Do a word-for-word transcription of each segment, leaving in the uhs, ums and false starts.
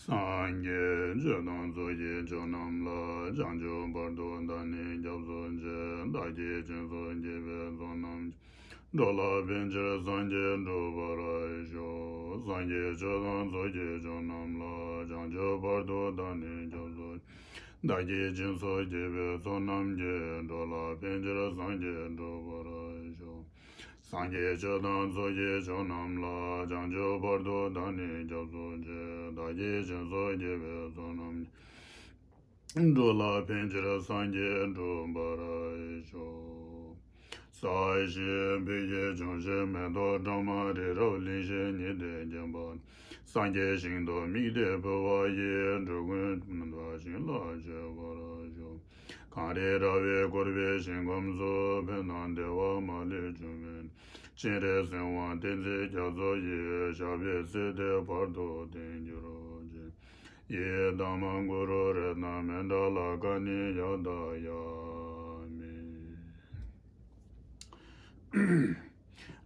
སངས་རྒྱས་ཆོས་དང་ཚོགས་ཀྱི་མཆོག་རྣམས་ལ། བྱང་ཆུབ་བར་དུ་བདག་ནི་སྐྱབས་སུ་མཆི། བདག་གིས་སྦྱིན་སོགས་བགྱིས་པའི་ཚོགས་རྣམས་ཀྱིས། འགྲོ་ལ་ཕན་ཕྱིར་སངས་རྒྱས་འགྲུབ་པར་ཤོག་སངས་རྒྱས་ཆོས་དང་ཚོགས་ཀྱི་མཆོག་རྣམས་ལ། བྱང་ཆུབ་བར་དུ་བདག་ནི་སྐྱབས་སུ་མཆི། བདག་གིས་སྦྱིན་སོགས་བགྱིས་པའི་ཚོགས་རྣམས་ཀྱིས། འགྲོ་ལ་ཕན་ཕྱིར་སངས་རྒྱས་འགྲུབ་པར་ཤོག་སངས་རྒྱས་ཆོས་དང་ཚོགས་ཀྱི་མཆོག་རྣམས་ལ། བྱང་ཆུབ་བར་དུ་བདག་ནི་སྐྱབས་སུ་མཆི། བདག་གིས་སྦྱིན་སོགས་བགྱིས་པའི་ཚོགས་རྣམས་ཀྱིས། འགྲོ་ལ་ཕན་ཕྱིར་སངས་རྒྱས་འགྲུབ་པར་ཤོག་ས་གཞི་བོད་ཀྱི་ལྗོངས་བཞི་མེ་ཏོག་སྒྲོལ་མ་རི་རབ་གླིང་བཞི་ཉི་ཟླས་བརྒྱན་པ། སངས་རྒྱས་ཞིང་དུ་དམིགས་ཏེ་འཕོ་བ་ཡི། འགྲོ་ཀུན་རྣམ་དག་ཞིང་ལ་སྤྱོད་པར་ཤོག་གངས་རི་ར་བས་བསྐོར་བའི་ཞིང་ཁམས་སུ། ཕན་དང་བདེ་བ་མ་ལུས་འབྱུང་བའི། སྤྱན་རས་གཟིགས་དབང་བསྟན་འཛིན་རྒྱ་མཚོ་ཡི། ཞབས་པད་སྲིད་མཐའི་བར་དུ་བརྟན་གྱུར་ཅིག་ཡི་དམ་གུ་རུ་རཏྣ་མནྜལ་ཀ་ཎི་ཡ་ཏ་ཡ་མི།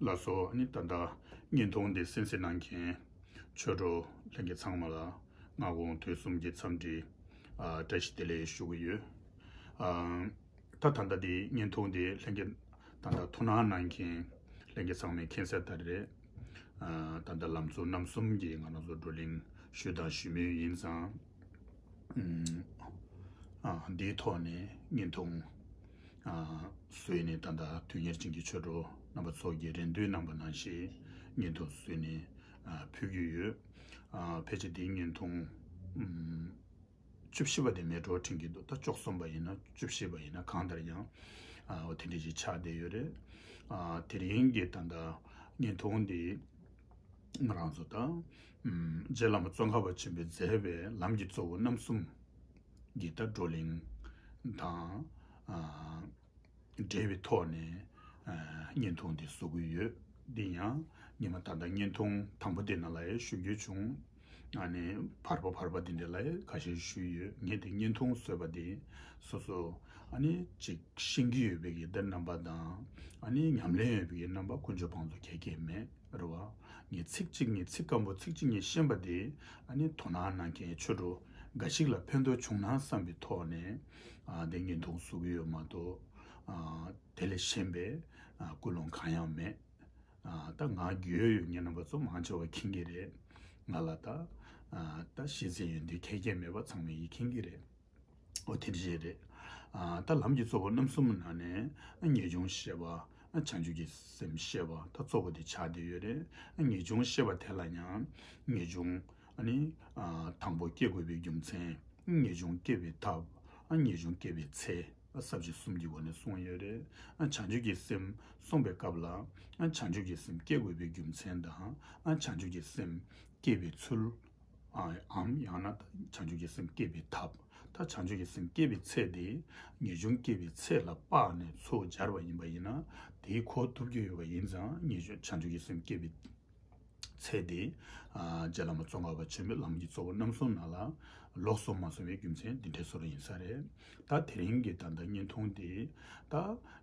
ལགས་སོ། ཨ་ནི་ད་ལྟ་བརྙན་ཐུང་འདི་གསན་གཟིགས་གནང་མཁན་ཆོས་གྲོགས་ལྷན་རྒྱས་ཚང་མ་ལ་སྔ་དགོང་དུས་གསུམ་གྱི་འཚམས་འདྲི། ཨ། བཀྲ་ཤིས་བདེ་ལེགས་ཞུ་གི་ཡོད། ཨ། ད་ད་ལྟ་འདི་བརྙན་ཐུང་འདི་ལྷན་རྒྱས་ད་ལྟ་ཐུགས་སྣང་གནང་མཁན་ལྷན་རྒྱས་ཚང་མས་མཁྱེན་གསལ་ལྟར་རེད། ཨ། ད་ལྟ་ལམ་གཙོ་རྣམ་གསུམ་གྱི་ང་རང་ཚོ་བགྲོ་གླེང་ཞུས་དང་ཞུ་མུས་ཡིན་ཙང་། ཨ། འདིའི་ཐོག་ནས་བརྙན་ཐུང་། ཨ། བཟོས་ནས་ད་ལྟ་དོན་གཉེར་ཅན་གྱི་ཆོས་གྲོགས་རྣམ་པ་ཚོ་གིས་རེ་འདུན་གནང་པ་ནང་བཞིན་བརྙན་ཐུང་བཟོས་ནས། ཨ། ཕུལ་གྱི་ཡོད། ཨ། ཕལ་ཆེར་འདིའི་བརྙན་ཐུང་། ཨུམ། བཅུ་བཞི་པ་དེ་མེད་འགྲོ་དྲན་གྱི་འདུག་ད་བཅུ་གསུམ་པ་ཡིན་ན་བཅུ་བཞི་པ་ཡིན་ན་གང་ལྟར་ཡང་། ཨ། འོ་དེ་འདྲ་ཞིག་ཆགས་བསྡད་ཡོད་རེད། ཨ། དེ་རིང་གི་ད་ལྟ་བརྙན་ཐུང་འདི་ང་རང་ཚོ་དང་། ཨུམ། རྗེ་བླ་མ་ཙོང་ཁ་པ་ཆེན་པོས་མཛད་པའི་ལམ་གྱི་གཙོ་བོ་རྣམ་གསུམ་གྱི་ད་བགྲོ་གླེང་དང་། ཨ། འབྲེལ་བའི་ཐོག་ནས། ཨ། བརྙན་ཐུང་འདི་བཟོ་གི་ཡོད། འདི་ཡང་ཉི་མ་ད་ལྟ་བརྙན་ཐུང་དང་པོ་དེ་ནང་ལ་ཡང་ཞུ་རྒྱུ་བྱུང་། ཨ་ནི་བར་པ་བར་པ་དེ་འདྲ་ལ་ཡང་ཁ་ཤས་ཞུས་ཡོད། ངས་དེ་བརྙན་ཐུང་བཟོས་པ་དེ་སོ་སོ་ཨ་ནི་ཅིག་ཤེས་ཀྱི་ཡོད་པའི་གི་འདི་རྣམ་པ་དང་། ཨ་ནི་ཉམས་ལེན་ཡོད་པའི་གི་རྣམ་པ་དཀོན་མཆོག་དཔང་དུ་ག་གེ་མེད་རེད་བ། ངས་ཚིག་གཅིག་ངས་ཚིག་སྐམ་པོ་ཚིག་གཅིག་ངས་ཤེས་པ་དེ་ཨ་ནི་དོ་སྣང་གནང་མཁན་ཆོས་གྲོགས་འགའ་ཞིག་ལ་ཕན་ཐོགས་བྱུང་ན་བསམ་པའི་ཐོག་ནས། ཨ། དེ་བརྙན་ཐུང་བཟོ་གི་ཡོད་མ་གཏོགས། ཨ། དེ་ལས་གཞན་པའི། ཨ། ཀུན་སློང་གང་ཡང་མེད། ཨ། ད་ང་རྒྱུས་ཡོད་མཁན་རྣམ་པ་ཚོ་མང་ཆེ་བ་མཁྱེན་གྱི་རེད། ང་ལ་ད། ཨ། ད་ཤེས་ཚད་ཡོད་འདི་ག་གེ་མེད་པ་ཚང་མས་ཡིད་མཁྱེན་གྱི་རེད། འོ་དེ་འདྲ་ཞིག་རེད། ཨ། ད་ལམ་གྱི་གཙོ་བོ་རྣམ་གསུམ་ནང་ནས་ངེས་འབྱུང་ཤེས་པ། བྱང་ཆུབ་ཀྱི་སེམས་ཤེས་པ་ད་གཙོ་བོ་དེ་ཆགས་བསྡད་ཡོད་རེད། ངེས་འབྱུང་ཤེས་པ་དེ་ལ་ཡང་ངེས་འབྱུང་། ཨ་ནི། ཨ། དང་པོ་སྐྱེ་དགོས་པའི་རྒྱུ་མཚན། ངེས་འབྱུང་སྐྱེ་བའི་ཐབས། ཨ། ངེས་འབྱུང་སྐྱེ་བའི་ཚེ། ཨ། ས་བཅད་གསུམ་གྱི་སྒོ་ནས་གསུངས་ཡོད་རེད། ཨ། བྱང་ཆུབ་ཀྱི་སེམས་གསུངས་པའི་སྐབས་ལ། ཨ། བྱང་ཆུབ་ཀྱི་སེམས་སྐྱེ་དགོས་པའི་རྒྱུ་མཚན་དང་། ཨ། བྱང་ཆུབ་ཀྱི་སེམས་སྐྱེ་བའི་ཚུལ། ཨ། འམ་ཡང་ན་བྱང་ཆུབ་ཀྱི་སེམས་སྐྱེ་བའི་ཐབས། ད་བྱང་ཆུབ་ཀྱི་སེམས་སྐྱེ་བའི་ཚེ་དེ་ངེས་འབྱུང་སྐྱེ་བའི་ཚེ་ལ་དཔག་ནས་ཚུར་སྦྱར་བ་ཡིན་པ་ཡིན་ན། དེའི་གོ་ཐུབ་ཀྱི་ཡོད་པ་ཡིན་ཙང་། ངེས་འབྱུང་བྱང་ཆུབ་ཀྱི་སེམས་སྐྱེ་བའི་ཚེ་དེ། ཨ། རྗེ་བླ་མ་ཙོང་ཁ་པ་ཆེན་པོའི་ལམ་གྱི་གཙོ་བོ་རྣམ་གསུམ་ནང་ལ་ལོགས་སུ་མ་སོང་བའི་རྒྱུ་མཚན་འདི་འདྲའི་བཟོ་འདྲ་ཡིན་ས་རེད། ད་དེ་རིང་གི་ད་ལྟ་བརྙན་ཐུང་འདི་ད་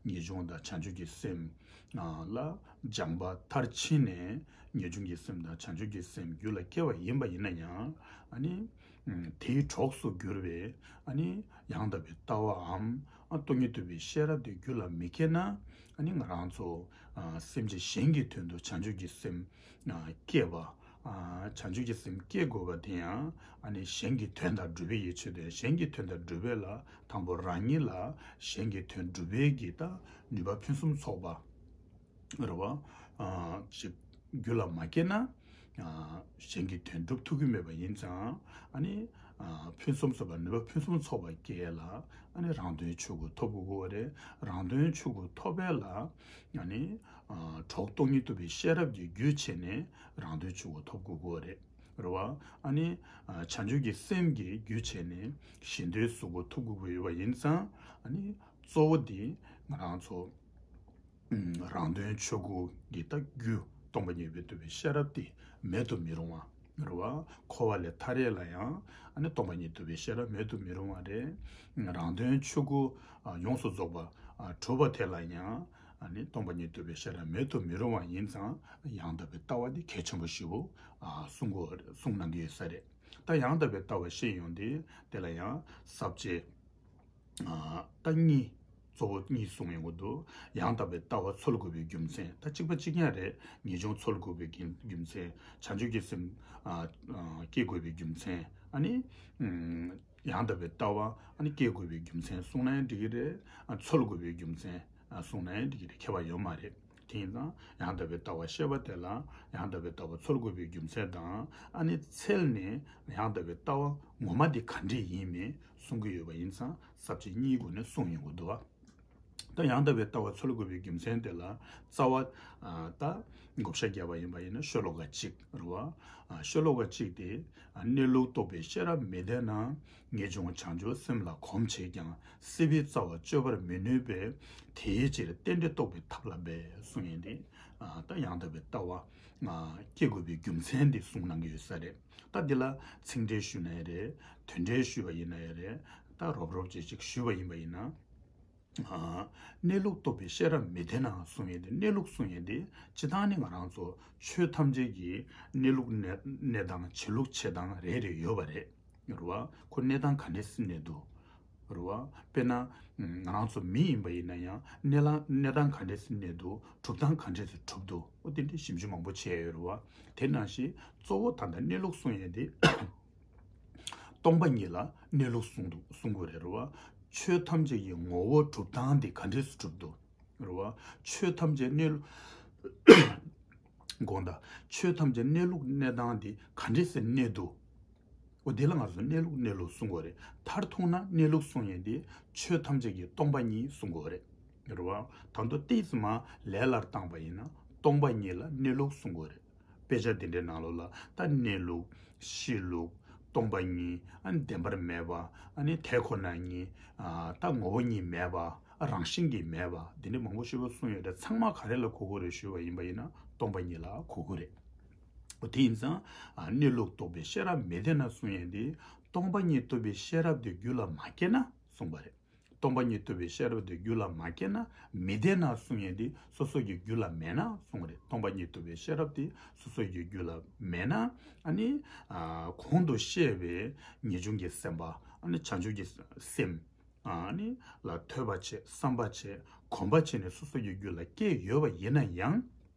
ངེས་འབྱུང་དང་བྱང་ཆུབ་ཀྱི་སེམས། ཨ། ལ་སྦྱངས་པ་མཐར་ཕྱིན་ནས་ངེས་འབྱུང་གི་སེམས་དང་བྱང་ཆུབ་ཀྱི་སེམས་རྒྱུད་ལ་སྐྱེ་བ་ཡིན་པ་ཡིན་ན་ཡང་། ཨ་ནི། ཨ། དེའི་གྲོགས་སུ་གྱུར་པའི། ཨ་ནི། ཡང་དག་པའི་ལྟ་བའམ། ཨ། སྟོང་ཉིད་རྟོགས་པའི་ཤེས་རབ་དེ་རྒྱུད་ལ་མི་སྐྱེ་ན། ཨ་ནི་ང་རང་ཚོ། ཨ། སེམས་ཅན་གཞན་གྱི་དོན་དུ་བྱང་ཆུབ་ཀྱི་སེམས། ཨ། སྐྱེ་བ། ཨ། བྱང་ཆུབ་ཀྱི་སེམས་སྐྱེ་དགོས་པ་དེ་ཡང་། ཨ་ནི་གཞན་གྱི་དོན་དང་སྒྲུབ་པའི་ཡིད་ཆེས་དེ། གཞན་གྱི་དོན་དང་སྒྲུབ་པའི་ལ་དང་པོ་རང་ཉིད་ལ་གཞན་གྱི་དོན་སྒྲུབ་པའི་གི་ད་ནུས་པ་ཕུན་སུམ་ཚོགས་པ། རེད་བ། ཨ། ཞིག་རྒྱུད་ལ་མ་སྐྱེས་ན། ཨ། གཞན་གྱི་དོན་སྒྲུབ་ཐུབ་ཀྱི་མེད་པ་ཡིན་ཙང་། ཨ་ནི། ཨ། ཕུན་སུམ་ཚོགས་པ་ནུས་པ་ཕུན་སུམ་ཚོགས་པ་སྐྱེ་ལ། ཨ་ནི་རང་དོན་ཆོས་སྐུ་ཐོབ་དགོས་ཀྱི་ཡོད་རེད། རང་དོན་ཆོས་སྐུ་ཐོབ་པ་ལ། ཨ་ནི། ཨ། གྲོགས་སྟོང་ཉིད་རྟོགས་པའི་ཤེས་རབ་ཀྱི་རྒྱུད་བྱས་ནས་རང་དོན་ཆོས་སྐུ་ཐོབ་དགོས་ཀྱི་ཡོད་རེད། རེད་བ། ཨ་ནི། ཨ། བྱང་ཆུབ་ཀྱི་སེམས་ཀྱི་རྒྱུད་བྱས་ནས་གཞན་དོན་གཟུགས་སྐུ་ཐོབ་དགོས་ཀྱི་ཡོད་པ་ཡིན་ཙང་། ཨ་ནི་གཙོ་བོ་དེ་ང་རང་ཚོ། ཨ། རང་དོན་ཆོས་སྐུ་གི་ད་རྒྱུ་སྟོང་པ་ཉིད་རྟོགས་པའི་ཤེས་རབ་དེ་མེད་དུ་མི་རུང་བ་རེད་བ། འཁོར་བ་ལས་ཐར་ཡས་ལ་ཡང་། ཨ་ནི་སྟོང་པ་ཉིད་རྟོགས་པའི་ཤེས་རབ་མེད་དུ་མི་རུང་བ་རེད། རང་དོན་ཆོས་སྐུ། ཨ། ཡོངས་སུ་རྫོགས་པ། ཨ། གྲུབ་པ་དེ་ལ་ཡང་། ཨ་ནི་སྟོང་པ་ཉིད་རྟོགས་པའི་ཤེས་རབ་མེད་དུ་མི་རུང་བ་ཡིན་ཙང་ཡང་དག་པའི་ལྟ་བ་འདི་གལ་ཆེན་པོ་ཞེ་པོ་ཨ་གསུང་གོ་གསུང་གནང་གི་ཡོད་ས་རེད། ད་ཡང་དག་པའི་ལྟ་བ་ཤེས་ཡོང་དུས་དེ་ལ་ཡང་ས་བཅད་ཨ་ད་གཉིས། གཙོ་བོ་གཉིས་གསུངས་ཡོང་གི་འདུག་ཡང་དག་པའི་ལྟ་བ་འཚོལ་དགོས་པའི་རྒྱུ་མཚན། ད་གཅིག་པ་གཅིག་རྐྱང་རེད། ངེས་འབྱུང་འཚོལ་དགོས་པའི་རྒྱུ་རྒྱུ་མཚན། བྱང་ཆུབ་ཀྱི་སེམས་ཨ་ཨ་སྐྱེ་དགོས་པའི་རྒྱུ་མཚན། ཨ་ནི་ཨམ་ཡང་དག་པའི་ལྟ་བ་ཨ་ནི་སྐྱེ་དགོས་པའི་རྒྱུ་མཚན་གསུངས་ན་ཡང་འགྲིག་གི་རེད། ཨ་འཚོལ་དགོས་པའི་རྒྱུ་མཚན་ཨ་གསུངས་ན་ཡང་འགྲིག་གི་རེད། ཁྱད་པར་ཡོད་མ་རེད། དེ་ཡིན་ཙང་ཡང་དག་པའི་ལྟ་བ་བཤད་པ་དེ་ལ་ཡང་དག་པའི་ལྟ་བ་འཚོལ་དགོས་པའི་རྒྱུ་མཚན་དང་། ཨ་ནི་འཚལ་ནས་ཡང་དག་པའི་ལྟ་བ་ངོ་མ་དེ་ག་འདྲས་ཡིན་མིན་གསུང་གི་ཡོད་པ་ཡིན་ཙང་ས་བཅད་གཉིས་སྒོ་ནས་གསུངས་ཡོང་གི་འདུག་བ། ད་ཡང་དག་པའི་ལྟ་བ་འཚོལ་དགོས་པའི་རྒྱུ་མཚན་དེ་ལ་རྩ་བ་ཨ་ད་བགོ་བཤའ་བརྒྱབ་པ་ཡིན་པ་ཡིན་ན་ཤོ་ལོ་ཀ་གཅིག་རེད་བ། ཨ་ཤོ་ལོ་ཀ་གཅིག་དེ་ཨ་གནས་ལུགས་རྟོགས་པའི་ཤེས་རབ་མི་ལྡན་ན། ངེས་འབྱུང་བྱང་ཆུབ་སེམས་ལ་གོམས་བྱས་ཀྱང་། སྲིད་པའི་རྩ་བ་གཅོད་པར་མི་ནུས་པས། དེའི་ཕྱིར་རྟེན་འབྲེལ་རྟོགས་པའི་ཐབས་ལ་འབད་གསུངས་ཡོད་དེ། ཨ་ད་ཡང་དག་པའི་ལྟ་བ་ཨ་སྐྱེ་དགོས་པའི་རྒྱུ་མཚན་དེ་གསུངས་གནང་གི་ཡོད་ས་རེད། ད་འདི་ལ་ཚིག་འགྲེལ་ཞུས་ན་ཡང་རེད། དོན་འགྲེལ་ཞུས་པ་ཡིན་ན་ཡང་རེད། ད་རོབ་རོབ་ཅིག་ཅིག་ཞུས་པ་ཡིན་པ་ཡིན་ན། ཨ་གནས་ལུགས་རྟོགས་པའི་ཤེས་རབ་མི་ལྡན་ན་གསུངས་ཡོད་དེ། གནས་ལུགས་གསུངས་ཡོད་དེ་སྤྱིར་བཏང་ནི་ང་རང་ཚོ་ཆོས་ཐམས་ཅད་ཀྱི་གནས་ལུགས་གནས་གནས་སྟངས་བྱེད་ལུགས་བྱེད་སྟངས་རེ་རེ་ཡོད་པ་རེད། རེད་བ། ཁོ་གནས་སྟངས་ག་འདྲས་སེ་གནས་འདུག་རེད་བ། དཔེར་ན་ང་རང་ཚོ་མི་ཡིན་པ་ཡིན་ན་ཡང་གནས་ལ་གནས་སྟངས་ག་འདྲས་སེ་གནས་འདུག་གྲུབ་སྟངས་ག་འདྲས་སེ་གྲུབ་འདུག་འོ་དེ་འདྲས་ཞིབ་འཇུག་མང་པོ་བྱས་ཡོད་རེད་བ། དེ་ནང་བཞིན་གཙོ་བོ་ད་ལྟ་གནས་ལུགས་གསུངས་ཡོད་དེ། སྟོང་པ་ཉིད་ལ་གནས་ལུགས་གསུང་འདུག་གསུང་དགོས་རེད། རེད་བ། ཆོས་ཐམས་ཅད་ཀྱི་ངོ་བོ་གྲུབ་སྟངས་དེ་ག་འདྲས་སུ་གྲུབ་འདུག་རེད་བ། ཆོས་ཐམས་ཅད་གནས་ལུགས་དགོངས་དག་ཆོས་ཐམས་ཅད་གནས་ལུགས་གནས་སྟངས་དེ་ག་འདྲས་སེ་གནས་འདུག་འོ་དེ་ལ་ང་ཚོ་གནས་ལུགས་གནས་ལུགས་གསུང་དགོས་རེད། མཐར་ཐུག་ན་གནས་ལུགས་གསུང་ཡས་དེ་ཆོས་ཐམས་ཅད་ཀྱི་སྟོང་པ་ཉིད་གསུང་དགོས་རེད། རེད་བ། ད་དུང་ཏོག་ཙམ་ལས་སླ་བཏང་པ་ཡིན་ན་སྟོང་པ་ཉིད་ལ་གནས་ལུགས་གསུང་དགོས་རེད། དཔེ་ཆ་དེ་འདྲའི་ནང་ལོགས་ལ་ད་གནས་ལུགས། གཤིས་ལུགས། སྟོང་པ་ཉིད། ཨ་ནི་བདེན་པར་མེད་པ། ཨ་ནི་དེ་ཁོ་ན་ཉིད། ཨ་ད་ངོ་བོ་ཉིད་མེད་པ། རང་བཞིན་གྱིས་མེད་པ། དེ་འདྲའི་མང་པོ་ཞེ་པོ་གསུངས་ཡོད་རེད། ཚང་མ་ག་རེ་ལ་གོ་དགོས་རེད་ཞུས་པ་ཡིན་པ་ཡིན་ན་སྟོང་པ་ཉིད་ལ་གོ་དགོས་རེད། འོ་དེ་ཡིན་ཙང་ཨ་གནས་ལུགས་རྟོགས་པའི་ཤེས་རབ་མི་ལྡན་ན་གསུངས་ཡོད་དེ། སྟོང་པ་ཉིད་རྟོགས་པའི་ཤེས་རབ་དེ་རྒྱུད་ལ་མ་སྐྱེས་ན་གསུངས་པ་རེད། སྟོང་པ་ཉིད་རྟོགས་པའི་ཤེས་རབ་དེ་རྒྱུད་ལ་མ་སྐྱེས་ན་མི་ལྡན་ན་གསུང་ཡས་དེ་སོ་སོ་གི་རྒྱུད་ལ་མེད་ན་གསུང་རེད། སྟོང་པ་ཉིད་རྟོགས་པའི་ཤེས་རབ་དེ་སོ་སོ་གི་རྒྱུད་ལ་མེད་ན། ཨ་ནི་ཨ་གོང་དུ་བཤད་པའི་ངེས་འབྱུང་གི་སེམས་པ། ཨ་ནི་བྱང་ཆུབ་ཀྱི་སེམས། ཨ་ནི་ལ་ཐོས་པ་བྱས། བསམ་པ་བྱས། གོམས་པ་བྱས་ནས་སོ་སོ་གི་རྒྱུད་ལ་སྐྱེས་ཡོད་པ་ཡིན་ན་ཡང་།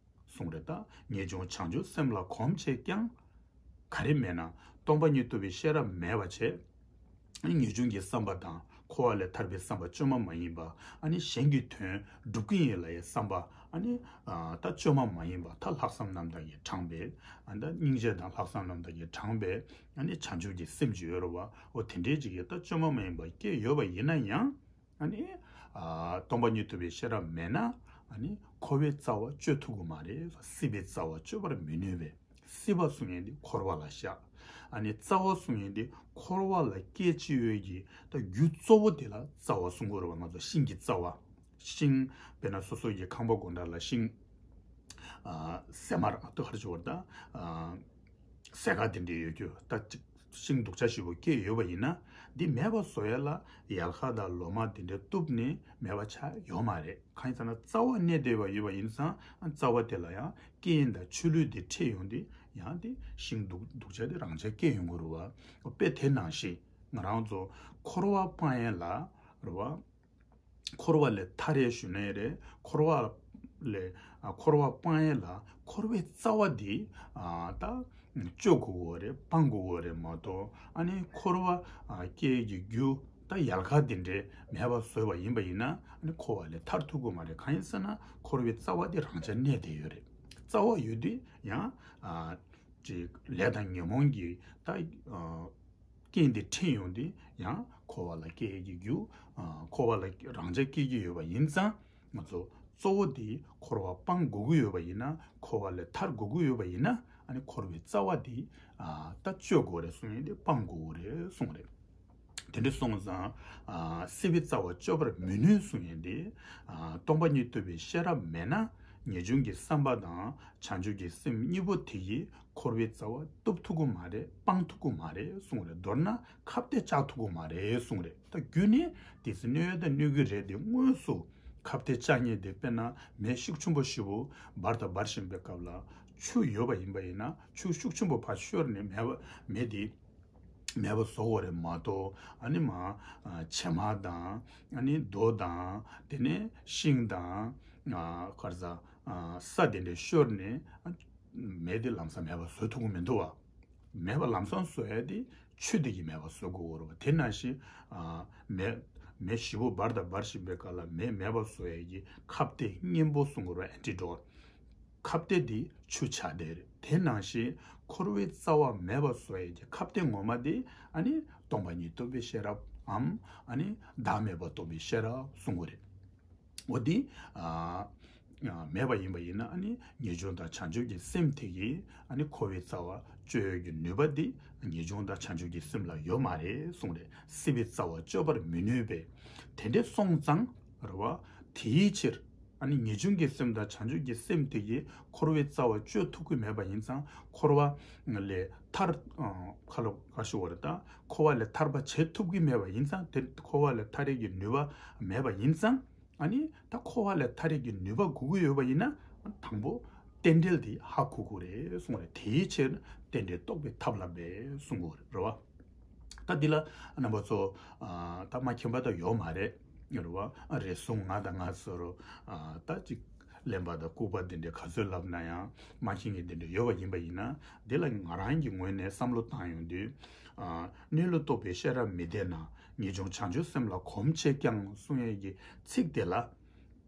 གསུངས་རེད། ད་ངེས་འབྱུང་བྱང་ཆུབ་སེམས་ལ་གོམས་བྱས་ཀྱང་། ག་རེ་མེད་ན་སྟོང་པ་ཉིད་རྟོགས་པའི་ཤེས་རབ་མེད་པ་བྱས། ངེས་འབྱུང་གི་བསམ་པ་དང་འཁོར་བ་ལས་ཐར་པའི་བསམ་པ་བཅོས་མ་མ་ཡིན་པ། ཨ་ནི་གཞན་གྱི་དོན་སྒྲུབ་ཀྱི་ཡིན་ལབ་ཡའི་བསམ་པ། ཨ་ནི་ཨ་ད་བཅོས་མ་མ་ཡིན་པ། ད་ལྷག་བསམ་རྣམ་དག་གིས་དྲངས་པའི། ཨ་ད་སྙིང་རྗེ་དང་ལྷག་བསམ་རྣམ་དག་གིས་དྲངས་པའི། ཨ་ནི་བྱང་ཆུབ་ཀྱི་སེམས་ཅིག་ཡོད་རེད་བ། འོ་དེ་འདྲའི་ཅིག་གིས་ད་བཅོས་མ་མ་ཡིན་པ་སྐྱེས་ཡོད་པ་ཡིན་ན་ཡང་། ཨ་ནི་ཨ་སྟོང་པ་ཉིད་རྟོགས་པའི་ཤེས་རབ་མེད་ན། ཨ་ནི་འཁོར་བའི་རྩ་བ་གཅོད་ཐུབ་ཀྱི་མ་རེད། སྲིད་པའི་རྩ་བ་གཅོད་པར་མི་ནུས་པས། སྲིད་པ་གསུང་ཡས་འདི་འཁོར་བ་ལ་བཞག་ཨ་ནི་རྩ་བ་གསུང་ཡས་འདི་འཁོར་བ་ལ་སྐྱེ་ཅི་ཡོད་ཀྱི་ད་རྒྱུ་གཙོ་བོ་དེ་ལ་རྩ་བ་གསུང་དགོས་རེད་བ། ང་ཚོ་ཤིང་གི་རྩ་བ། ཤིང་། དཔེར་ན་སོ་སོ་གི་ཁང་པ་སྒོ་འགྲམ་ལ་ཤིང་། ཨ་ཟེ་མར་ཨ་ཏོ་ཁར་ཅོར་ད། ཨ་ཟེ་ཀ་དེ་འདྲ་ཡོད་རྒྱུ་ད་ཅིག་ཤིང་སྡུག་ཅག་ཞིག་པོ་སྐྱེས་ཡོད་པ་ཡིན་ན། འདི་མེད་པ་བཟོ་ཡ་ལ་ཡལ་ག་དང་ལོ་མ་དེ་འདྲ་གཏུབ་ནས་མེད་པ་ཆགས་ཡོད་མ་རེད། གང་ཡིན་ཟེར་ན་རྩ་བ་གནས་བསྡད་པ་ཡོད་པ་ཡིན་ཙང་། ཨ་རྩ་བ་དེ་ལ་ཡང་རྐྱེན་དང་ཆུ་ལུད་དེ་འཕྲད་ཡོང་དུས་ཡང་དེ་ཤིང་སྡུག་སྡུག་ཅག་དེ་རང་ཅག་སྐྱེ་ཡོང་གི་རེད་བ། དཔེ་དེ་ནང་བཞིན་ང་རང་ཚོ་འཁོར་བ་སྤང་ཡས་ལ་རེད་བ། འཁོར་བ་ལས་ཐར་ཡས་ཞུ་ནའི་རེད། འཁོར་བ་ལས་ཨ་འཁོར་བ་སྤང་ཡས་ལ་འཁོར་བའི་རྩ་བ་འདི་ཨ་ད་གཅོད་དགོས་ཀྱི་རེད། སྤང་དགོས་ཀྱི་རེད་མ་གཏོགས། ཨ་ནི་འཁོར་བ་ཨ་སྐྱེ་ཡས་ཀྱི་རྒྱུ་ད་ཡལ་ག་འདི་འདྲས་མེད་པ་བཟོས་པ་ཡིན་པ་ཡིན་ན། ཨ་ནི་འཁོར་བ་ལས་ཐར་ཐུབ་ཀྱི་མ་རེད། གང་ཡིན་ཟེར་ན་འཁོར་བའི་རྩ་བ་འདི་རང་ཅག་གནས་བསྡད་ཡོད་རེད། རྩ་བ་ཡོད་དུས་ཡང་ཨ་ཅིག་ལས་དང་ཉོན་མོངས་ཀྱི་ད་ཨ་རྐྱེན་དེ་འཕྲད་ཡོང་དུས་ཡང་འཁོར་བ་ལ་སྐྱེ་ཡས་ཀྱི་རྒྱུ། ཨ་འཁོར་བ་ལ་རང་ཅག་སྐྱེ་གི་ཡོད་པ་ཡིན་ཙང་། ང་ཚོ་གཙོ་བོ་དེ་འཁོར་བ་སྤང་དགོས་ཀྱི་ཡོད་པ་ཡིན་ན། འཁོར་བ་ལས་ཐར་དགོས་ཀྱི་ཡོད་པ་ཡིན་ན། ཨ་ནི་འཁོར་བའི་རྩ་བ་དེ་ཨ་ད་གཅོད་དགོས་རེད་གསུངས་ཡས་དེ་སྤང་དགོས་རེད་གསུངས་རེད། དེ་འདྲ་སོང་ཙང་ཨ་སྲིད་པའི་རྩ་བ་གཅོད་པར་མི་ནུས་གསུངས་ཡས་དེ། ཨ་སྟོང་པ་ཉིད་རྟོགས་པའི་ཤེས་རབ་མེད་ན། ངེས་འབྱུང་གི་བསམ་པ་དང་བྱང་ཆུབ་ཀྱི་སེམས་གཉིས་པོ་དེ་ཡིས་འཁོར་བའི་རྩ་བ་གཏུབ་ཐུབ་ཀྱི་མ་རེད། སྤང་ཐུབ་ཀྱི་མ་རེད་གསུངས་རེད། མདོར་ན་ཁ་གཏད་བཅག་ཐུབ་ཀྱི་མ་རེད་གསུངས་རེད། ད་རྒྱུ་ནི་དེ་ཚོ་གནོད་ཡ་ད་གནོད་ཀྱི་རེད་དེ། དངོས་སུ་ ཁ་གཏད་བཅག་མཁན་དེ་དཔེར་ན་མེ་ཤུགས་ཆེན་པོ་ཞིག་པོ་འབར་དང་འབར་བཞིན་པའི་སྐབས་ལ་ཆུ་ཡོད་པ་ཡིན་པ་ཡིན་ན་ཆུ་ཤུགས་ཆེན་པོ་ཕར་ཤོར་ནས་མེ་བ་མེ་དེ་མེད་པ་བཟོ་དགོས་རེད་མ་གཏོགས། ཨ་ནི་མ་ཨ་བྱེ་མ་དང་ཨ་ནི་རྡོ་དང་དེ་ནས་ཤིང་དང་ཨ་གར་ས་ཨ་ས་དེ་འདྲ་ཤོར་ནས་ཨ་མེ་དེ་ལམ་སང་མེད་པ་བཟོ་ཐུབ་ཀྱི་མི་འདུག་བ། མེད་པ་ལམ་སང་བཟོ་ཡ་དེ་ཆུ་དེ་གིས་མེད་པ་བཟོ་དགོས་རེད་བ། དེ་ནང་བཞིན་ཨ་མེ་མེ་ཞིག་པོ་འབར་དང་འབར་བཞིན་པའི་སྐབས་ལ་མེ་མེད་པ་བཟོ་ཡ་གི་ཁ་གཏད་གཉེན་པོ་གསུང་དགོས་རེད་བ། ཨན་ཊི་ཌོཊ། ཁ་གཏད་དེ་ཆུ་ཆགས་བསྡད་རེད། དེ་ནང་བཞིན་འཁོར་བའི་རྩ་བ་མེད་པ་བཟོ་ཡས་ཀྱི་ཁ་གཏད་ངོ་མ་དེ་ཨ་ནི་སྟོང་པ་ཉིད་རྟོགས་པའི་ཤེས་རབ་འམ་ཨ་ནི་བདག་མེད་པ་རྟོགས་པའི་ཤེས་རབ་གསུང་གི་རེད། འོ་དེ་ཨ་ཨ་མེད་པ་ཡིན་པ་ཡིན་ན་ཨ་ནི་ངེས་འབྱུང་དང་བྱང་ཆུབ་ཀྱི་སེམས་དེ་གིས་ཨ་ནི་འཁོར་བའི་རྩ་བ་གཅོད་ཡས་ཀྱི་ནུས་པ་དེ་ངེས་འབྱུང་དང་བྱང་ཆུབ་ཀྱི་སེམས་ལ་ཡོད་མ་རེད་གསུང་རེད། སྲིད་པའི་རྩ་བ་གཅོད་པར་མི་ནུས་པས། དེ་འདྲ་སོང་ཙང་རེད་བ། དེའི་ཕྱིར། ཨ་ནི་ངེས་འབྱུང་གི་སེམས་དང་བྱང་ཆུབ་ཀྱི་སེམས་དེ་གིས་འཁོར་བའི་རྩ་བ་གཅོད་ཐུབ་ཀྱི་མེད་པ་ཡིན་ཙང་འཁོར་བ་ལས་ཐར། ཁ་ལོ་ག་ཞུ་བ་རེད་ད། འཁོར་བ་ལས་ཐར་པ་བྱེད་ཐུབ་ཀྱི་མེད་པ་ཡིན་ཙང་དེ་འཁོར་བ་ལས་ཐར་ཡས་ཀྱི་ནུས་པ་མེད་པ་ཡིན་ཙང་། ཨ་ནི་ད་འཁོར་བ་ལས་ཐར་ཡས་ཀྱི་ནུས་པ་དགོས་ཀྱི་ཡོད་པ་ཡིན་ན་དང་པོ་རྟེན་འབྲེལ་དེ་ཧ་གོ་དགོས་རེད་གསུངས་རེད། དེའི་ཕྱིར་རྟེན་འབྲེལ་རྟོགས་པའི་ཐབས་ལ་འབད་གསུང་གི་རེད་བ། ད་འདི་ལ་རྣམ་པ་ཚོ་ཨ་ད་མ་མཁྱེན་པ་ད་ཡོད་མ་རེད། ཡོད་རེད་བ། ཨ་རེ་ཟུང་ང་དང་ང་ཚོར་ཨ་ད་ཅིག་གླེན་པ་དང་ལྐུགས་པ་འདི་འདྲའི་ག་ཚོད་ལབ་ན་ཡང་མ་མཁྱེན་མཁན་འདི་འདྲ་ཡོད་པ་ཡིན་པ་ཡིན་ན། འདི་ལ་ང་རང་གི་ངོས་ནས་བསམ་བློ་བཏང་ཡོང་དུས་ཨ་གནས་ལུགས་རྟོགས་པའི་ཤེས་རབ་མི་ལྡན་ན། ངེས་འབྱུང་བྱང་ཆུབ་སེམས་ལ་གོམས་བྱེད་ཀྱང་གསུང་ཡས་ཀྱི་ཚིག་དེ་ལ།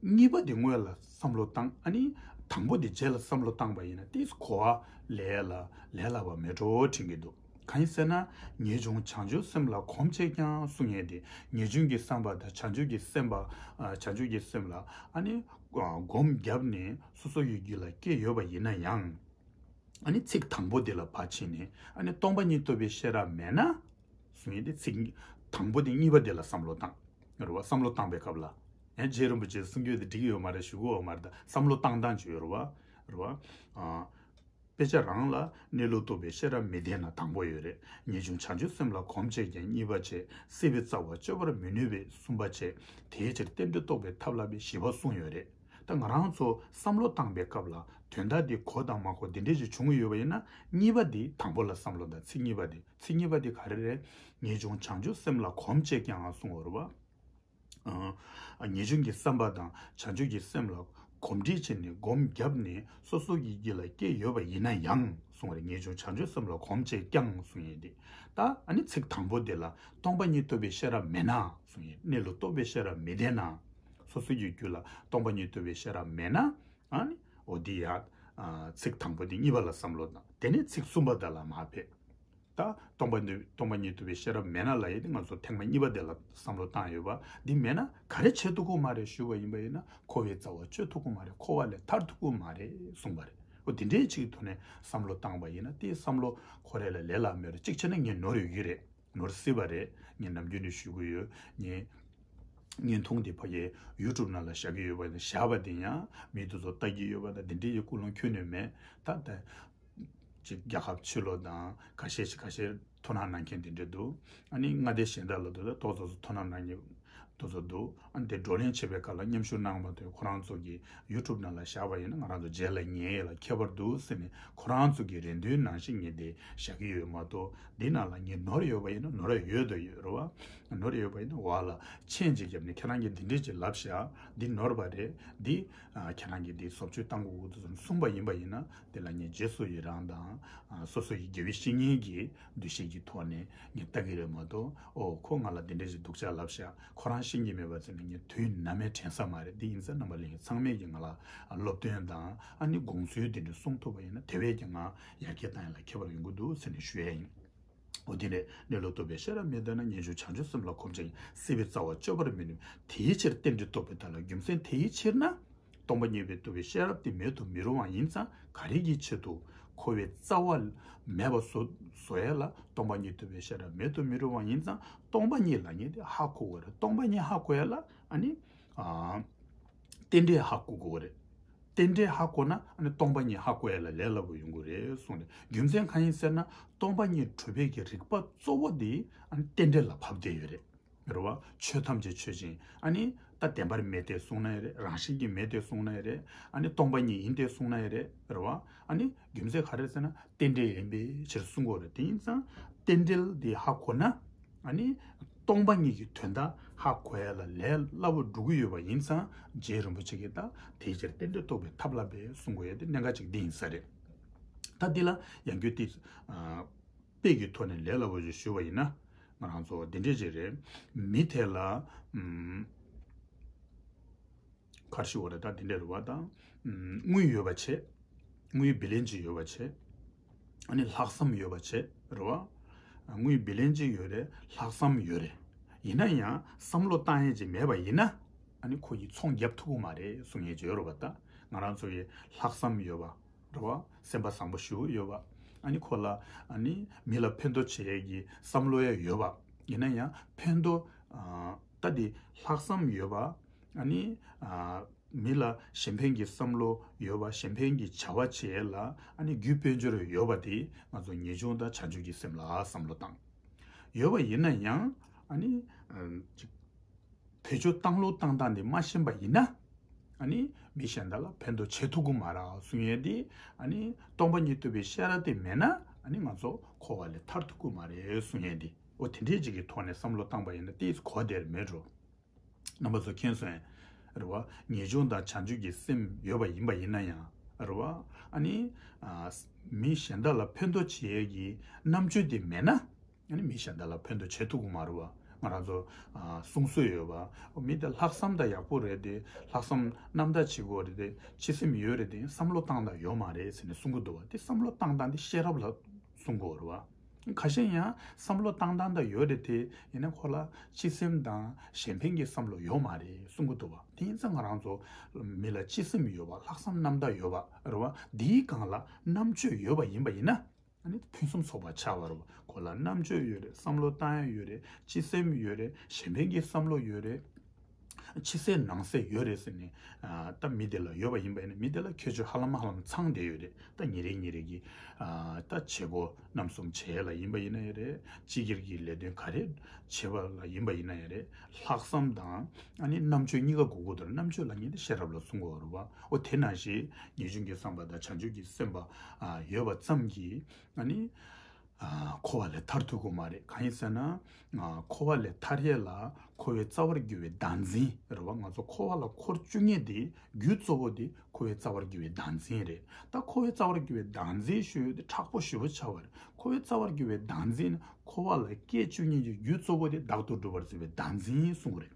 གཉིས་པ་དེ་སྔོན་ལ་བསམ་བློ་བཏང་། ཨ་ནི་དང་པོ་དེ་རྗེས་ལ་བསམ་བློ་བཏང་པ་ཡིན་ན་དེས་གོ་བ་ལས་ལ་ལས་སླ་བ་མེད་འགྲོ་དྲན་གྱི་འདུག་གང་ཡིན་ཟེར་ན་ངེས་འབྱུང་བྱང་ཆུབ་སེམས་ལ་གོམས་བྱེད་ཀྱང་གསུང་ཡས་དེ་ངེས་འབྱུང་གི་བསམ་པ་དང་བྱང་ཆུབ་ཀྱི་སེམས་པ་ཨ་བྱང་ཆུབ་ཀྱི་སེམས་ལ་ཨ་ནི་ཨ་སྒོམ་བརྒྱབ་ནས་སོ་སོ་ཡི་རྒྱུད་ལ་སྐྱེས་ཡོད་པ་ཡིན་ན་ཡང་། ཨ་ནི་ཚིག་དང་པོ་དེ་ལ་བ་ཕྱིན་ནས་ཨ་ནི་སྟོང་པ་ཉིད་རྟོགས་པའི་ཤེས་རབ་མེད་ན། གསུང་ཡས་དེ་ཚིག་དང་པོ་དེ་གཉིས་པ་དེ་ལ་བསམ་བློ་བཏང་། རེད་བ། བསམ་བློ་བཏང་པའི་སྐབས་ལ། ཡང་རྗེ་རིན་པོ་ཆེས་གསུང་རྒྱུ་དེ་འགྲིག་གི་ཡོད་མ་རེད་ཞུ་གི་ཡོད་མ་རེད། ད་བསམ་བློ་བཏང་སྟངས་ཅིག་ཡོད་རེད་བ། རེད་བ། ཨ། དཔེ་ཆ་རང་ལ་གནས་ལུགས་རྟོགས་པའི་ཤེས་རབ་མི་ལྡན་ན་དང་པོ་ཡོད་རེད། ངེས་འབྱུང་བྱང་ཆུབ་སེམས་ལ་གོམས་བྱེད་ཀྱང་གཉིས་པ་བྱས། སྲིད་པའི་རྩ་བ་གཅོད་པར་མི་ནུས་པས་གསུམ་པ་བྱས། དེའི་ཕྱིར་རྟེན་འབྲེལ་རྟོགས་པའི་ཐབས་ལ་འབད་བཞི་པ་གསུངས་ཡོད་རེད། ད་ང་རང་ཚོ་བསམ་བློ་བཏང་པའི་སྐབས་ལ་དོན་དག་འདི་གོ་དང་མ་གོ་འདི་འདྲས་ཞིག་བྱུང་གི་ཡོད་པ་ཡིན་ན། གཉིས་པ་འདི་དང་པོ་ལ་བསམ་བློ་དང་ཚིག་གཉིས་པ་འདི་ཚིག་གཉིས་པ་འདི་ག་རེ་རེད། ངེས་འབྱུང་བྱང་ཆུབ་སེམས་ལ་གོམས་བྱེད་ཀྱང་གསུངས་པ་རེད་བ། ཨ། ངེས་འབྱུང་གི་བསམ་པ་དང་བྱང་ཆུབ་ཀྱི་སེམས་ལ་གོམས་འདྲིས་བྱས་ནས་སྒོམ་བརྒྱབ་ནས་སོ་སོ་ཡི་རྒྱུད་ལ་སྐྱེས་ཡོད་པ་ཡིན་ན་ཡང་གསུངས་པ་རེད། ངེས་འབྱུང་བྱང་ཆུབ་སེམས་ལ་གོམས་བྱེད་ཀྱང་གསུངས་ཡས་འདི། ད་ཨ་ནི་ཚིག་དང་པོ་འདི་ལ་སྟོང་པ་ཉིད་རྟོགས་པའི་ཤེས་རབ་མེད་ན་གསུངས་ཡས། གནས་ལུགས་རྟོགས་པའི་ཤེས་རབ་མི་ལྡན་ན། སོ་སོ་ཡི་རྒྱུད་ལ་སྟོང་པ་ཉིད་རྟོགས་པའི་ཤེས་རབ་མེད་ན། ཨ་ནི་འོ་འདི་ཡ། ཨ། ཚིག་དང་པོ་འདི་གཉིས་པ་ལ་བསམ་བློ་བཏང་། དེ་ནས་ཚིག་གསུམ་པ་དག་ལ་མ་ཕེབས། ད་སྟོང་པ་ཉིད་སྟོང་པ་ཉིད་རྟོགས་པའི་ཤེས་རབ་མེད་ན་ལབ་ཡས་དེ་ང་ཚོ་ཐེངས་མ་གཉིས་པ་དེ་ལ་བསམ་བློ་བཏང་ཡོད་པ། འདི་མེད་ན་ག་རེ་བྱེད་ཐུབ་ཀྱི་མ་རེད་ཞུས་པ་ཡིན་པ་ཡིན་ན། འཁོར་བའི་རྩ་བ་གཅོད་ཐུབ་ཀྱི་མ་རེད། འཁོར་བ་ལས་ཐར་ཐུབ་ཀྱི་མ་རེད་གསུངས་པ་རེད། འོ་དེ་འདྲའི་ཅིག་གི་ཐོག་ནས་བསམ་བློ་བཏང་པ་ཡིན་ན། དེའི་བསམ་བློ་ཁོ་རེ་ལ་ལས་སླ་མེད་རེད། གཅིག་བྱས་ན་ངས་ནོར་ཡོད་ཀྱི་རེད། ནོར་སྲིད་པ་རེད། ངས་ནམ་རྒྱུན་ནས་ཞུ་གི་ཡོད། ངས་བརྙན་ཐུང་འདི་ཕ་གིའི་ཡུ་ཊུབ་ནང་ལ་བཞག་གི་ཡོད་པ་དང་། བཞག་པ་དེ་ཡང་མི་དེ་ཚོ་ལྟ་གི་ཡོད་པ་དང་། དེ་འདྲའི་ཀུན་སློང་ཁྱོན་ནས་མེད། ད་ལྟ་ཅིག་རྒྱལ་ཁབ་ཕྱི་ལོགས་དང་ཁ་ཤས་ཤིག་ཁ་ཤས་མཐོང་སྣང་གནང་མཁན་དེ་འདྲ་འདུག་ཨ་ནི་མངའ་སྡེ་གཞན་དག་ལ་འདུག་ད་ཏོག་ཙམ་ཙམ་མཐོང་སྣང་གནང་མཁན་དེ་ཚོ་འདུག་ཨ་ནི་དེ་བགྲོ་གླེང་བྱེད་པའི་སྐབས་ལ་མཉམ་ཞུགས་གནང་མ་ཐུབ། ཁོ་རང་ཚོ་གི་ཡུ་ཊུབ་ནང་ལ་བཞག་པ་ཡིན་ན་ང་རང་ཚོ་རྗེས་ལ་ཉན་ཡས་ལ་ཁྱད་པར་འདུག་ཟེར་ནས། ཁོ་རང་ཚོ་གི་རེ་འདུན་ནང་བཞིན་ངས་དེ་བཞག་གི་ཡོད་མ་གཏོགས། འདི་ནང་ལ་ངས་ནོར་ཡོད་པ་ཡིན་ན་ནོར་ཡོད་དོ་ཡོད་རེད་བ། ནོར་ཡོད་པ་ཡིན་ན་བ་ལ་མཆན་ཅིག་བརྒྱབ་ནས་ཁྱེད་རང་གིས་འདི་འདྲས་ཅིག་ལབ་ཤག་འདི་ནོར་བ་རེད། འདི་ཨ་ཁྱེད་རང་གིས་འདི་བཟོ་བཅོས་བཏང་དགོས་ཀྱི་འདུག་གསུངས་པ་ཡིན་པ་ཡིན་ན། དེ་ལ་ངས་རྗེས་སུ་ཡི་རང་དང་། ཨ་སོ་སོ་ཡི་དགེ་བའི་བཤེས་གཉེན་གྱི་འདུ་ཤེས་ཀྱི་ཐོག་ནས་ངས་ལྟ་གི་རེད་མ་གཏོགས། ཨོ་ཁོ་ང་ལ་འདི་འདྲས་ཅིག་སྡུག་ཅག་ལབ་ཤག་ཁོ་རང་ཤེས་ཀྱི་མེད་པ་ཟེར་ནས་ངས་དུས་ནམ་ཡང་དྲན་ས་མ་རེད། འདི་ཡིན་ཙང་རྣམ་པ་ལྷན་རྒྱས་ཚང་མས་ཀྱིས་ང་ལ་སློབ་སྟོན་དང་ཨ་ནི་དགོངས་ཚུལ་འདི་འདྲ་གསུང་ཐུབ་པ་ཡིན་ན། དེ་བས་ཀྱང་ང་ཡར་རྒྱས་བཏང་ཡ་ལ་ཁྱད་པར་ཡོང་གི་འདུག་ཟེར་ནས་ཞུ་ཡ་ཡིན། འོ་དེ་ནས་གནས་ལུགས་རྟོགས་པའི་ཤེས་རབ་མི་ལྡན་ན། ངེས་འབྱུང་བྱང་ཆུབ་སེམས་ལ་གོམས་བྱེད་ཀྱང་། སྲིད་པའི་རྩ་བ་གཅོད་པར་མི་ནུས། དེའི་ཕྱིར་རྟེན་འབྲེལ་རྟོགས་པའི་ཐབས་ལ། རྒྱུ་མཚན་དེའི་ཕྱིར་ན། སྟོང་པ་ཉིད་རྟོགས་པའི་ཤེས་རབ་དེ་མེད་དུ་མི་རུང་བ་ཡིན་ཙང་། ག་རེ་གི་ཆེད་དུ། འཁོར་བའི་རྩ་བ་མེད་པ་བཟོ་བཟོ་ཡ་ལ་སྟོང་པ་ཉིད་རྟོགས་པའི་ཤེས་རབ་མེད་དུ་མི་རུང་བ་ཡིན་ཙང་། སྟོང་པ་ཉིད་ལབ་མཁན་དེ་ཧ་གོ་དགོས་རེད། སྟོང་པ་ཉིད་ཧ་གོ་ཡ་ལ་ཨ་ནི་ཨ་རྟེན་འབྲེལ་ཧ་གོ་དགོས་རེད། རྟེན་འབྲེལ་ཧ་གོ་ན་ཨ་ནི་སྟོང་པ་ཉིད་ཧ་གོ་ཡ་ལ་ལས་སླ་པོ་ཡོང་གི་རེད་གསུངས་ནས། རྒྱུ་མཚན་གང་ཡིན་ཟེར་ན། སྟོང་པ་ཉིད་གྲུབ་པའི་གི་རིགས་པ་གཙོ་བོ་དེ་ཨ་ནི་རྟེན་འབྲེལ་ལ་བབས་བསྡད་ཡོད་རེད། རེད་བ། ཆོས་ཐམས་ཅད་ཆོས་ཅན། ཨ་ནི་ ད་བདེན་པར་མེད་དེ་གསུངས་ན་ཡང་རེད། རང་བཞིན་གྱིས་མེད་དེ་གསུངས་ན་ཡང་རེད། ཨ་ནི་སྟོང་པ་ཉིད་ཡིན་ཏེ་གསུངས་ན་ཡང་རེད། རེད་བ། ཨ་ནི་རྒྱུ་མཚན་ག་རེ་ཟེར་ན་རྟེན་འབྲེལ་ཡིན་པའི་ཕྱིར་གསུང་གི་ཡོད་རེད། དེ་ཡིན་ཙང་རྟེན་འབྲེལ་འདི་ཧ་གོ་ན། ཨ་ནི་སྟོང་པ་ཉིད་ཀྱི་དོན་དག་ཧ་གོ་ཡ་ལ་ལས་སླ་པོ་འགྲོ་གི་ཡོད་པ་ཡིན་ཙང་རྗེ་རིན་པོ་ཆེ་གིས་ད་དེའི་ཕྱིར་རྟེན་འབྲེལ་རྟོགས་པའི་ཐབས་ལ་འབད་གསུང་གི་ཡོད་དེ་གནད་འགག་ཅིག་འདི་ཡིན་ས་རེད། ད་འདི་ལ་ཡང་བསྐྱར་ཏིག་ཨ། དཔེ་གི་ཐོག་ནས་ལས་སླ་པོ་ཞིག་ཞུ་བ་ཡིན་ན། ང་རང་ཚོ་འདི་འདྲས་ཅིག་རེད། མི་དེ་ལ་ཨམ། གར་ཞུ་བ་རེད། ད་འདི་འདྲས་རེད་བ། ད་ཨམ། དངུལ་ཡོད་པ་བྱས། དངུལ་བི་ལན་ཅིག་ཡོད་པ་བྱས། ཨ་ནི་ལྷག་བསམ་ཡོད་པ་བྱས་རེད་བ། དངུལ་བི་ལན་ཅིག་ཡོད་རེད། ལྷག་བསམ་ཡོད་རེད། ཡིན་ན་ཡང་བསམ་བློ་བཏང་ཡས་ཅིག་མེད་པ་ཡིན་ན། ཨ་ནི་ཁོ་ཡིས་ཚོང་རྒྱབ་ཐུབ་ཀྱི་མ་རེད་གསུང་ཡས་ཅིག་ཡོད་རེད་བ། ད་ང་རང་ཚོ་ཡི་ལྷག་བསམ་ཡོད་པ། རེད་བ། སེམས་པ་བཟང་པོ་ཞེ་པོ་ཡོད་པ། ཨ་ནི་ཁོ་ལ་ཨ་ནི་མི་ལ་ཕན་ཐོགས་བྱེད་ཡས་ཀྱི་བསམ་བློ་ཡང་ཡོད་པ། ཡིན་ན་ཡང་ཕན་ཐོགས་ཨ། ད་དེ་ལྷག་བསམ་ཡོད་པ། ཨ་ནི་ཨ། མི་ལ་གཞན་ཕན་གྱི་བསམ་བློ་ཡོད་པ། གཞན་ཕན་གྱི་བྱ་བ་བྱེད་ཡས་ལ་ཨ་ནི་རྒྱུ་དཔལ་འབྱོར་ཡོད་པ་དེ་ང་ཚོ་ངེས་འབྱུང་དང་བྱང་ཆུབ་ཀྱི་སེམས་ལ་བསམ་བློ་བཏང་། ཡོད་པ་ཡིན་ན་ཡང་ཨ་ནི་ཨ། ཅིག་བེད་སྤྱོད་བཏང་ལུགས་བཏང་སྟངས་འདི་མ་ཤེས་པ་ཡིན་ན། ཨ་ནི་མི་གཞན་དག་ལ་ཕན་ཐོགས་བྱེད་ཐུབ་ཀྱི་མ་རེད་གསུང་ཡས་འདི། ཨ་ནི་སྟོང་པ་ཉིད་རྟོགས་པའི་ཤེས་རབ་དེ་མེད་ན་ཨ་ནི་ང་ཚོ་འཁོར་བ་ལས་ཐར་ཐུབ་ཀྱི་མ་རེད་གསུང་ཡས་འདི། འོ་དེ་འདྲས་ཅིག་གི་ཐོག་ནས་བསམ་བློ་བཏང་པ་ཡིན་ན་དེ་གོ་བདེ་མེད་འགྲོ། རྣམ་པ་ཚོ་མཁྱེན་སོང་ངས། རེད་བ། ངེས་འབྱུང་དང་བྱང་ཆུབ་ཀྱི་སེམས་ཡོད་པ་ཡིན་པ་ཡིན་ན་ཡང་། རེད་བ། ཨ་ནི་ཨ། མི་གཞན་དག་ལ་ཕན་ཐོགས་བྱེད་ཡས་ཀྱི་རྣམ་དཔྱོད་དེ་མེད་ན། ཨ་ནི་མི་གཞན་དག་ལ་ཕན་ཐོགས་བྱེད་ཐུབ་ཀྱི་མ་རེད་བ། ང་རང་ཚོ་ཨ། གསུང་སྲོལ་ཡོད་བ། མི་དེ་ལྷག་བསམ་དང་ཡག་པོ་རེད་དེ། ལྷག་བསམ་རྣམ་དག་བྱེད་དགོས་རེད་དེ། སྤྱི་སེམས་ཡོད་རེད་དེ། བསམ་བློ་བཏང་སྟངས་ཡོད་མ་རེད་ཟེར་ནས་གསུང་གི་འདུག་བ། དེ་བསམ་བློ་བཏང་སྟངས་དེ་ཤེས་རབ་ལ་གསུང་དགོས་རེད་བ། ཁ་ཤས་ཡང་བསམ་བློ་བཏང་སྟངས་དང་ཡོད་རེད་དེ། ཡིན་ན་ཁོ་ལ་སྤྱི་སེམས་དང་གཞན་ཕན་གྱི་བསམ་བློ་ཡོད་མ་རེད་གསུང་གི་འདུག་བ། དེ་ཡིན་ཙང་ང་རང་ཚོ་མི་ལ་སྤྱི་སེམས་ཡོད་བ། ལྷག་བསམ་རྣམ་དག་ཡོད་བ་རེད་བ། འདིའི་སྒང་ལ་རྣམ་དཔྱོད་ཡོད་པ་ཡིན་པ་ཡིན་ན། ཨ་ནི་ཕུན་སུམ་ཚོགས་པ་ཆགས་པ་རེད་བ། ཁོ་ལ་རྣམ་དཔྱོད་ཡོད་རེད། བསམ་བློ་བཏང་ཡ་ཡོད་རེད། སྤྱི་སེམས་ཡོད་རེད། གཞན་ཕན་གྱི་བསམ་བློ་ཡོད་རེད། ཕྱི་གསལ་ནང་གསལ་ཡོད་རེད་ཟེར་ནས། ཨ། ད་མི་དེ་ལ་ཡོད་པ་ཡིན་པ་ཡིན་ན་མི་དེ་ལ་ཁྱད་ཆོས་ཧ་ལམ་ཧ་ལམ་ཚང་བསྡད་ཡོད་རེད། ད་ཉིན་རེ་ཉིན་རེ་གི། ཨ། ད་བྱེད་སྒོ་རྣམ་གསུམ་བྱེད་ཡ་ལ་ཡིན་པ་ཡིན་ན་ཡང་རེད། སྤྱི་སྒེར་གྱི་ལས་དོན་ག་རེ་བྱེད་པ་ལ་ཡིན་པ་ཡིན་ན་ཡང་རེད། ལྷག་བསམ་དང་ཨ་ནི་རྣམ་དཔྱོད་གཉིས་ཀ་དགོས་ཀྱི་འདུག་རྣམ་དཔྱོད་ལབ་མཁན་དེ་ཤེས་རབ་ལ་གསུང་གི་ཡོད་རེད་བ། འོ་དེ་ནང་བཞིན་ངེས་འབྱུང་གི་བསམ་པ་དང་བྱང་ཆུབ་ཀྱི་སེམས་པ། ཨ། ཡོད་པ་ཙམ་གྱིས་ཨ་ནི། ཨ། འཁོར་བ་ལས་ཐར་ཐུབ་ཀྱི་མ་རེད། གང་ཡིན་ཟེར་ན། ཨ། འཁོར་བ་ལས་ཐར་ཡས་ལ་འཁོར་བའི་རྩ་བར་གྱུར་པའི་བདག་འཛིན་རེད་བ། ང་ཚོ་འཁོར་བ་ལ་འཁོར་བཅུག་མཁན་དེ་རྒྱུ་གཙོ་བོ་དེ་འཁོར་བའི་རྩ་བར་གྱུར་པའི་བདག་འཛིན་རེད། ད་འཁོར་བའི་རྩ་བར་གྱུར་པའི་བདག་འཛིན་ཞུ་ཡས་དེ་མཁྲེགས་པོ་ཞེ་པོ་ཆགས་པ་རེད། འཁོར་བའི་རྩ་བར་གྱུར་པའི་བདག་འཛིན་ནི་འཁོར་བ་ལ་སྐྱེ་བཅུག་མཁན་གྱི་རྒྱུ་གཙོ་བོ་དེ་བདག་ཏུ་གྲུབ་པར་བརྩི་བའི་བདག་འཛིན་གསུངས་པ་རེད།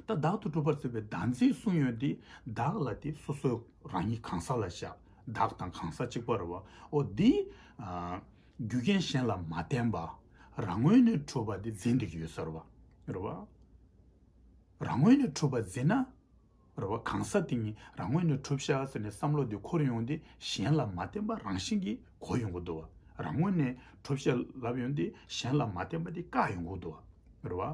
ད་བདག་ཏུ་གྲུབ་པར་བརྩི་བའི་བདག་འཛིན་གསུངས་ཡོད་དེ། བདག་ལ་དེ་སོ་སོའི་རང་ཉིད་གང་ཟག་ལ་བཞག་བདག་དང་གང་ཟག་གཅིག་པ་རེད་བ། འོ་དེ། ཨ། རྒྱུ་རྐྱེན་གཞན་ལ་མ་བརྟེན་པ། རང་ངོས་ནས་གྲུབ་པ་དེ་འཛིན་བསྡད་ཀྱི་ཡོད་ས་རེད་བ། རེད་བ། རང་ངོས་ནས་གྲུབ་པ་འཛིན་ན། རེད་བ། གང་ཟག་དེ་ཉིད་རང་ངོས་ནས་གྲུབ་ཤག་ཟེར་ནས་བསམ་བློ་དེ་འཁོར་ཡོང་དུས་གཞན་ལ་མ་བརྟེན་པ་རང་བཞིན་གྱིས་གོ་ཡོང་གི་འདུག་བ། རང་ངོས་ནས་གྲུབ་ཤག་ལབ་ཡོང་དུས་གཞན་ལ་མ་བརྟེན་པ་དེ་བཀག་ཡོང་གི་འདུག་བ། རེད་བ།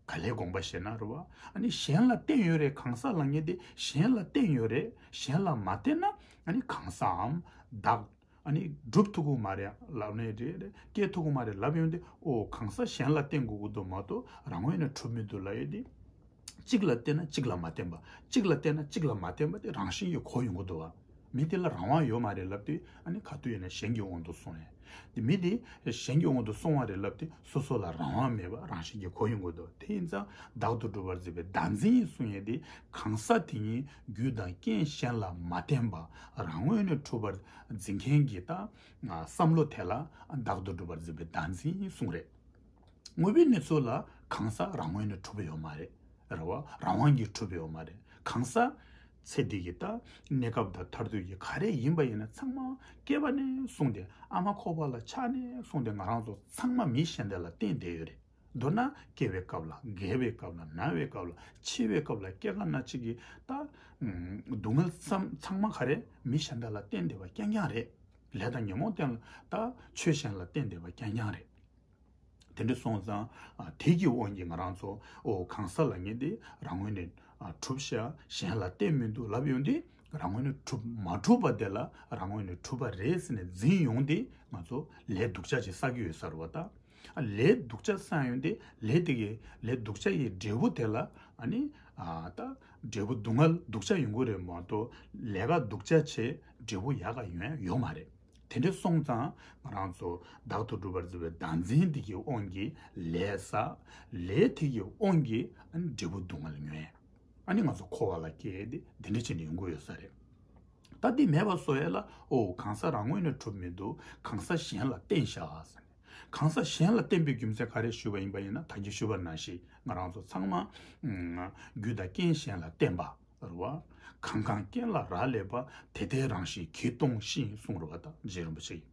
ག་ལེར་དགོངས་པ་བཞེས་ན་རེད་བ། ཨ་ནི་གཞན་ལ་བརྟེན་ཡོད་རེད། གང་ཟག་ལབ་མཁན་དེ་གཞན་ལ་བརྟེན་ཡོད་རེད། གཞན་ལ་མ་བརྟེན་ན་ཨ་ནི་གང་ཟག་གམ་བདག་ཨ་ནི་གྲུབ་ཐུབ་ཀྱི་མ་རེད་ལབ་ནའི་རེད། སྐྱེ་ཐུབ་ཀྱི་མ་རེད་ལབ་ཡོང་དུས། ཨོ་གང་ཟག་གཞན་ལ་བརྟེན་དགོས་ཀྱི་འདུག་མ་གཏོགས་རང་ངོས་ནས་གྲུབ་མི་འདུག་ལབ་ཡོད་དེ། གཅིག་ལ་བརྟེན་ན་གཅིག་ལ་མ་བརྟེན་པ། གཅིག་ལ་བརྟེན་ན་གཅིག་ལ་མ་བརྟེན་པ་དེ་རང་བཞིན་གྱིས་གོ་ཡོང་གི་འདུག་བ། མི་དེ་ལ་རང་དབང་ཡོད་མ་རེད་ལབ་དུས་ཨ་ནི་ག་དུས་ཡིན་ན་གཞན་གྱི་དབང་དུ་སོང་ཡ། དེ་མི་དེ་གཞན་གྱི་དབང་དུ་སོང་བ་རེད་ལབ་དུས་སོ་སོ་ལ་རང་དབང་མེད་པ་རང་བཞིན་གྱིས་གོ་ཡོང་གི་འདུག་དེ་ཡིན་ཙང་བདག་ཏུ་གྲུབ་པར་བརྩི་བའི་བདག་འཛིན་གསུང་ཡས་དེ་གང་ཟག་དེ་ཉིད་རྒྱུ་དང་རྐྱེན་གཞན་ལ་མ་བརྟེན་པ་རང་ངོས་ནས་གྲུབ་པར་འཛིན་མཁན་གྱི་ད་བསམ་བློ་དེ་ལ་བདག་ཏུ་གྲུབ་པར་བརྩི་བའི་བདག་འཛིན་གསུང་རེད། དངོས་པོའི་གནས་ཚུལ་ལ་གང་ཟག་རང་ངོས་ནས་གྲུབ་ཡོད་མ་རེད། རེད་བ། རང་དབང་གིས་གྲུབ་ཡོད་མ་རེད། གང་ཟག་ཚེ་འདི་གི་ད་གནས་སྐབས་དང་མཐར་ཐུག་གི་ག་རེ་ཡིན་པ་ཡིན་ན་ཚང་མ་སྐྱེས་པ་ནས་བཟུང་སྟེ་ཨ་མ་ཁོག་པ་ལ་ཆགས་ནས་བཟུང་སྟེ་ང་རང་ཚོ་ཚང་མ་མི་གཞན་དག་ལ་བརྟེན་བསྡད་ཡོད་རེད། མདོར་ན་སྐྱེ་བའི་སྐབས་ལ་རྒས་པའི་སྐབས་ལ་ན་བའི་སྐབས་ལ་འཆི་བའི་སྐབས་ལ་སྐྱེ་རྒ་ན་འཆི་གི་ད་སྡུག་བསྔལ་ཚང་ཚང་མ་ག་རེ་མི་གཞན་དག་ལ་བརྟེན་བསྡད་པ་རྐྱང་རྐྱང་རེད། ལས་དང་ཉོན་མོངས་བརྟེན་ལ་ད་ཆོས་གཞན་ལ་བརྟེན་བསྡད་པ་རྐྱང་རྐྱང་རེད། དེ་འདྲ་སོང་ཙང་ཨ་དེ་གི་དབང་གིས་ང་རང་ཚོ་ཨོ་གང་ཟག་ལབ་མཁན་དེ་རང་ངོས་ནས་ཨ་གྲུབ་ཤག་གཞན་ལ་བརྟེན་མི་འདུག་ལབ་ཡོང་དུས་རང་ངོས་ནས་གྲུབ་མ་གྲུབ་པ་དེ་ལ་རང་ངོས་ནས་གྲུབ་པ་རེད་ཟེར་ནས་འཛིན་ཡོང་དུས་ང་ཚོ་ལས་སྡུག་ཅག་ཅིག་བསགས་ཀྱི་ཡོད་ས་རེད་བ། ད་ ལས་སྡུག་ཅག་བསགས་ཡོང་དུས་ལས་དེ་གི་ལས་སྡུག་ཅག་གི་འབྲས་བུ་དེ་ལ་ཨ་ནི་ད་འབྲས་བུ་སྡུག་བསྔལ་སྡུག་ཅག་ཡོང་གི་རེད་མ་གཏོགས་ལས་ཀ་སྡུག་ཅག་བྱས་འབྲས་བུ་ཡག་ག་ཡོང་ཡ་ཡོད་མ་རེད། དེ་འདྲ་སོང་ཙང་ང་རང་ཚོ་བདག་ཏུ་གྲུབ་པར་འཛིན་པའི་བདག་འཛིན་དེ་གི་དབང་གིས་ལས་བསགས། ལས་དེ་གི་དབང་གིས་ཨ་ནི་འབྲས་བུ་སྡུག་བསྔལ་མྱོང་ཡ། ཨ་ནི་ང་ཚོ་འཁོར་བ་ལ་སྐྱེས་ཏེ་དེ་འདྲ་བྱས་ནས་ཡོང་གི་ཡོད་ས་རེད། ད་དེ་མེད་པ་བཟོ་ཡ་ལ་ཨོ་གང་ཟག་རང་ངོས་ནས་གྲུབ་མི་འདུག་གང་ཟག་གཞན་ལ་བརྟེན་བཞག་ཟེར་ནས། གང་ཟག་གཞན་ལ་བརྟེན་པའི་རྒྱུ་མཚན་ག་རེ་ཞུས་པ་ཡིན་པ་ཡིན་ན། ད་གིན་ཞུས་པ་ནང་བཞིན་ང་རང་ཚོ་ཚང་མ་ཨུམ་རྒྱུ་དང་རྐྱེན་གཞན་ལ་བརྟེན་པ་རེད་བ། གང་གང་རྐྱེན་ལ་རག་ལས་པ། དེ་དེའི་རང་བཞིན་གྱིས་སྟོང་ཞིང་གསུངས་རེད་བ། ད་རྗེ་རིན་པོ་ཆེ་གིས།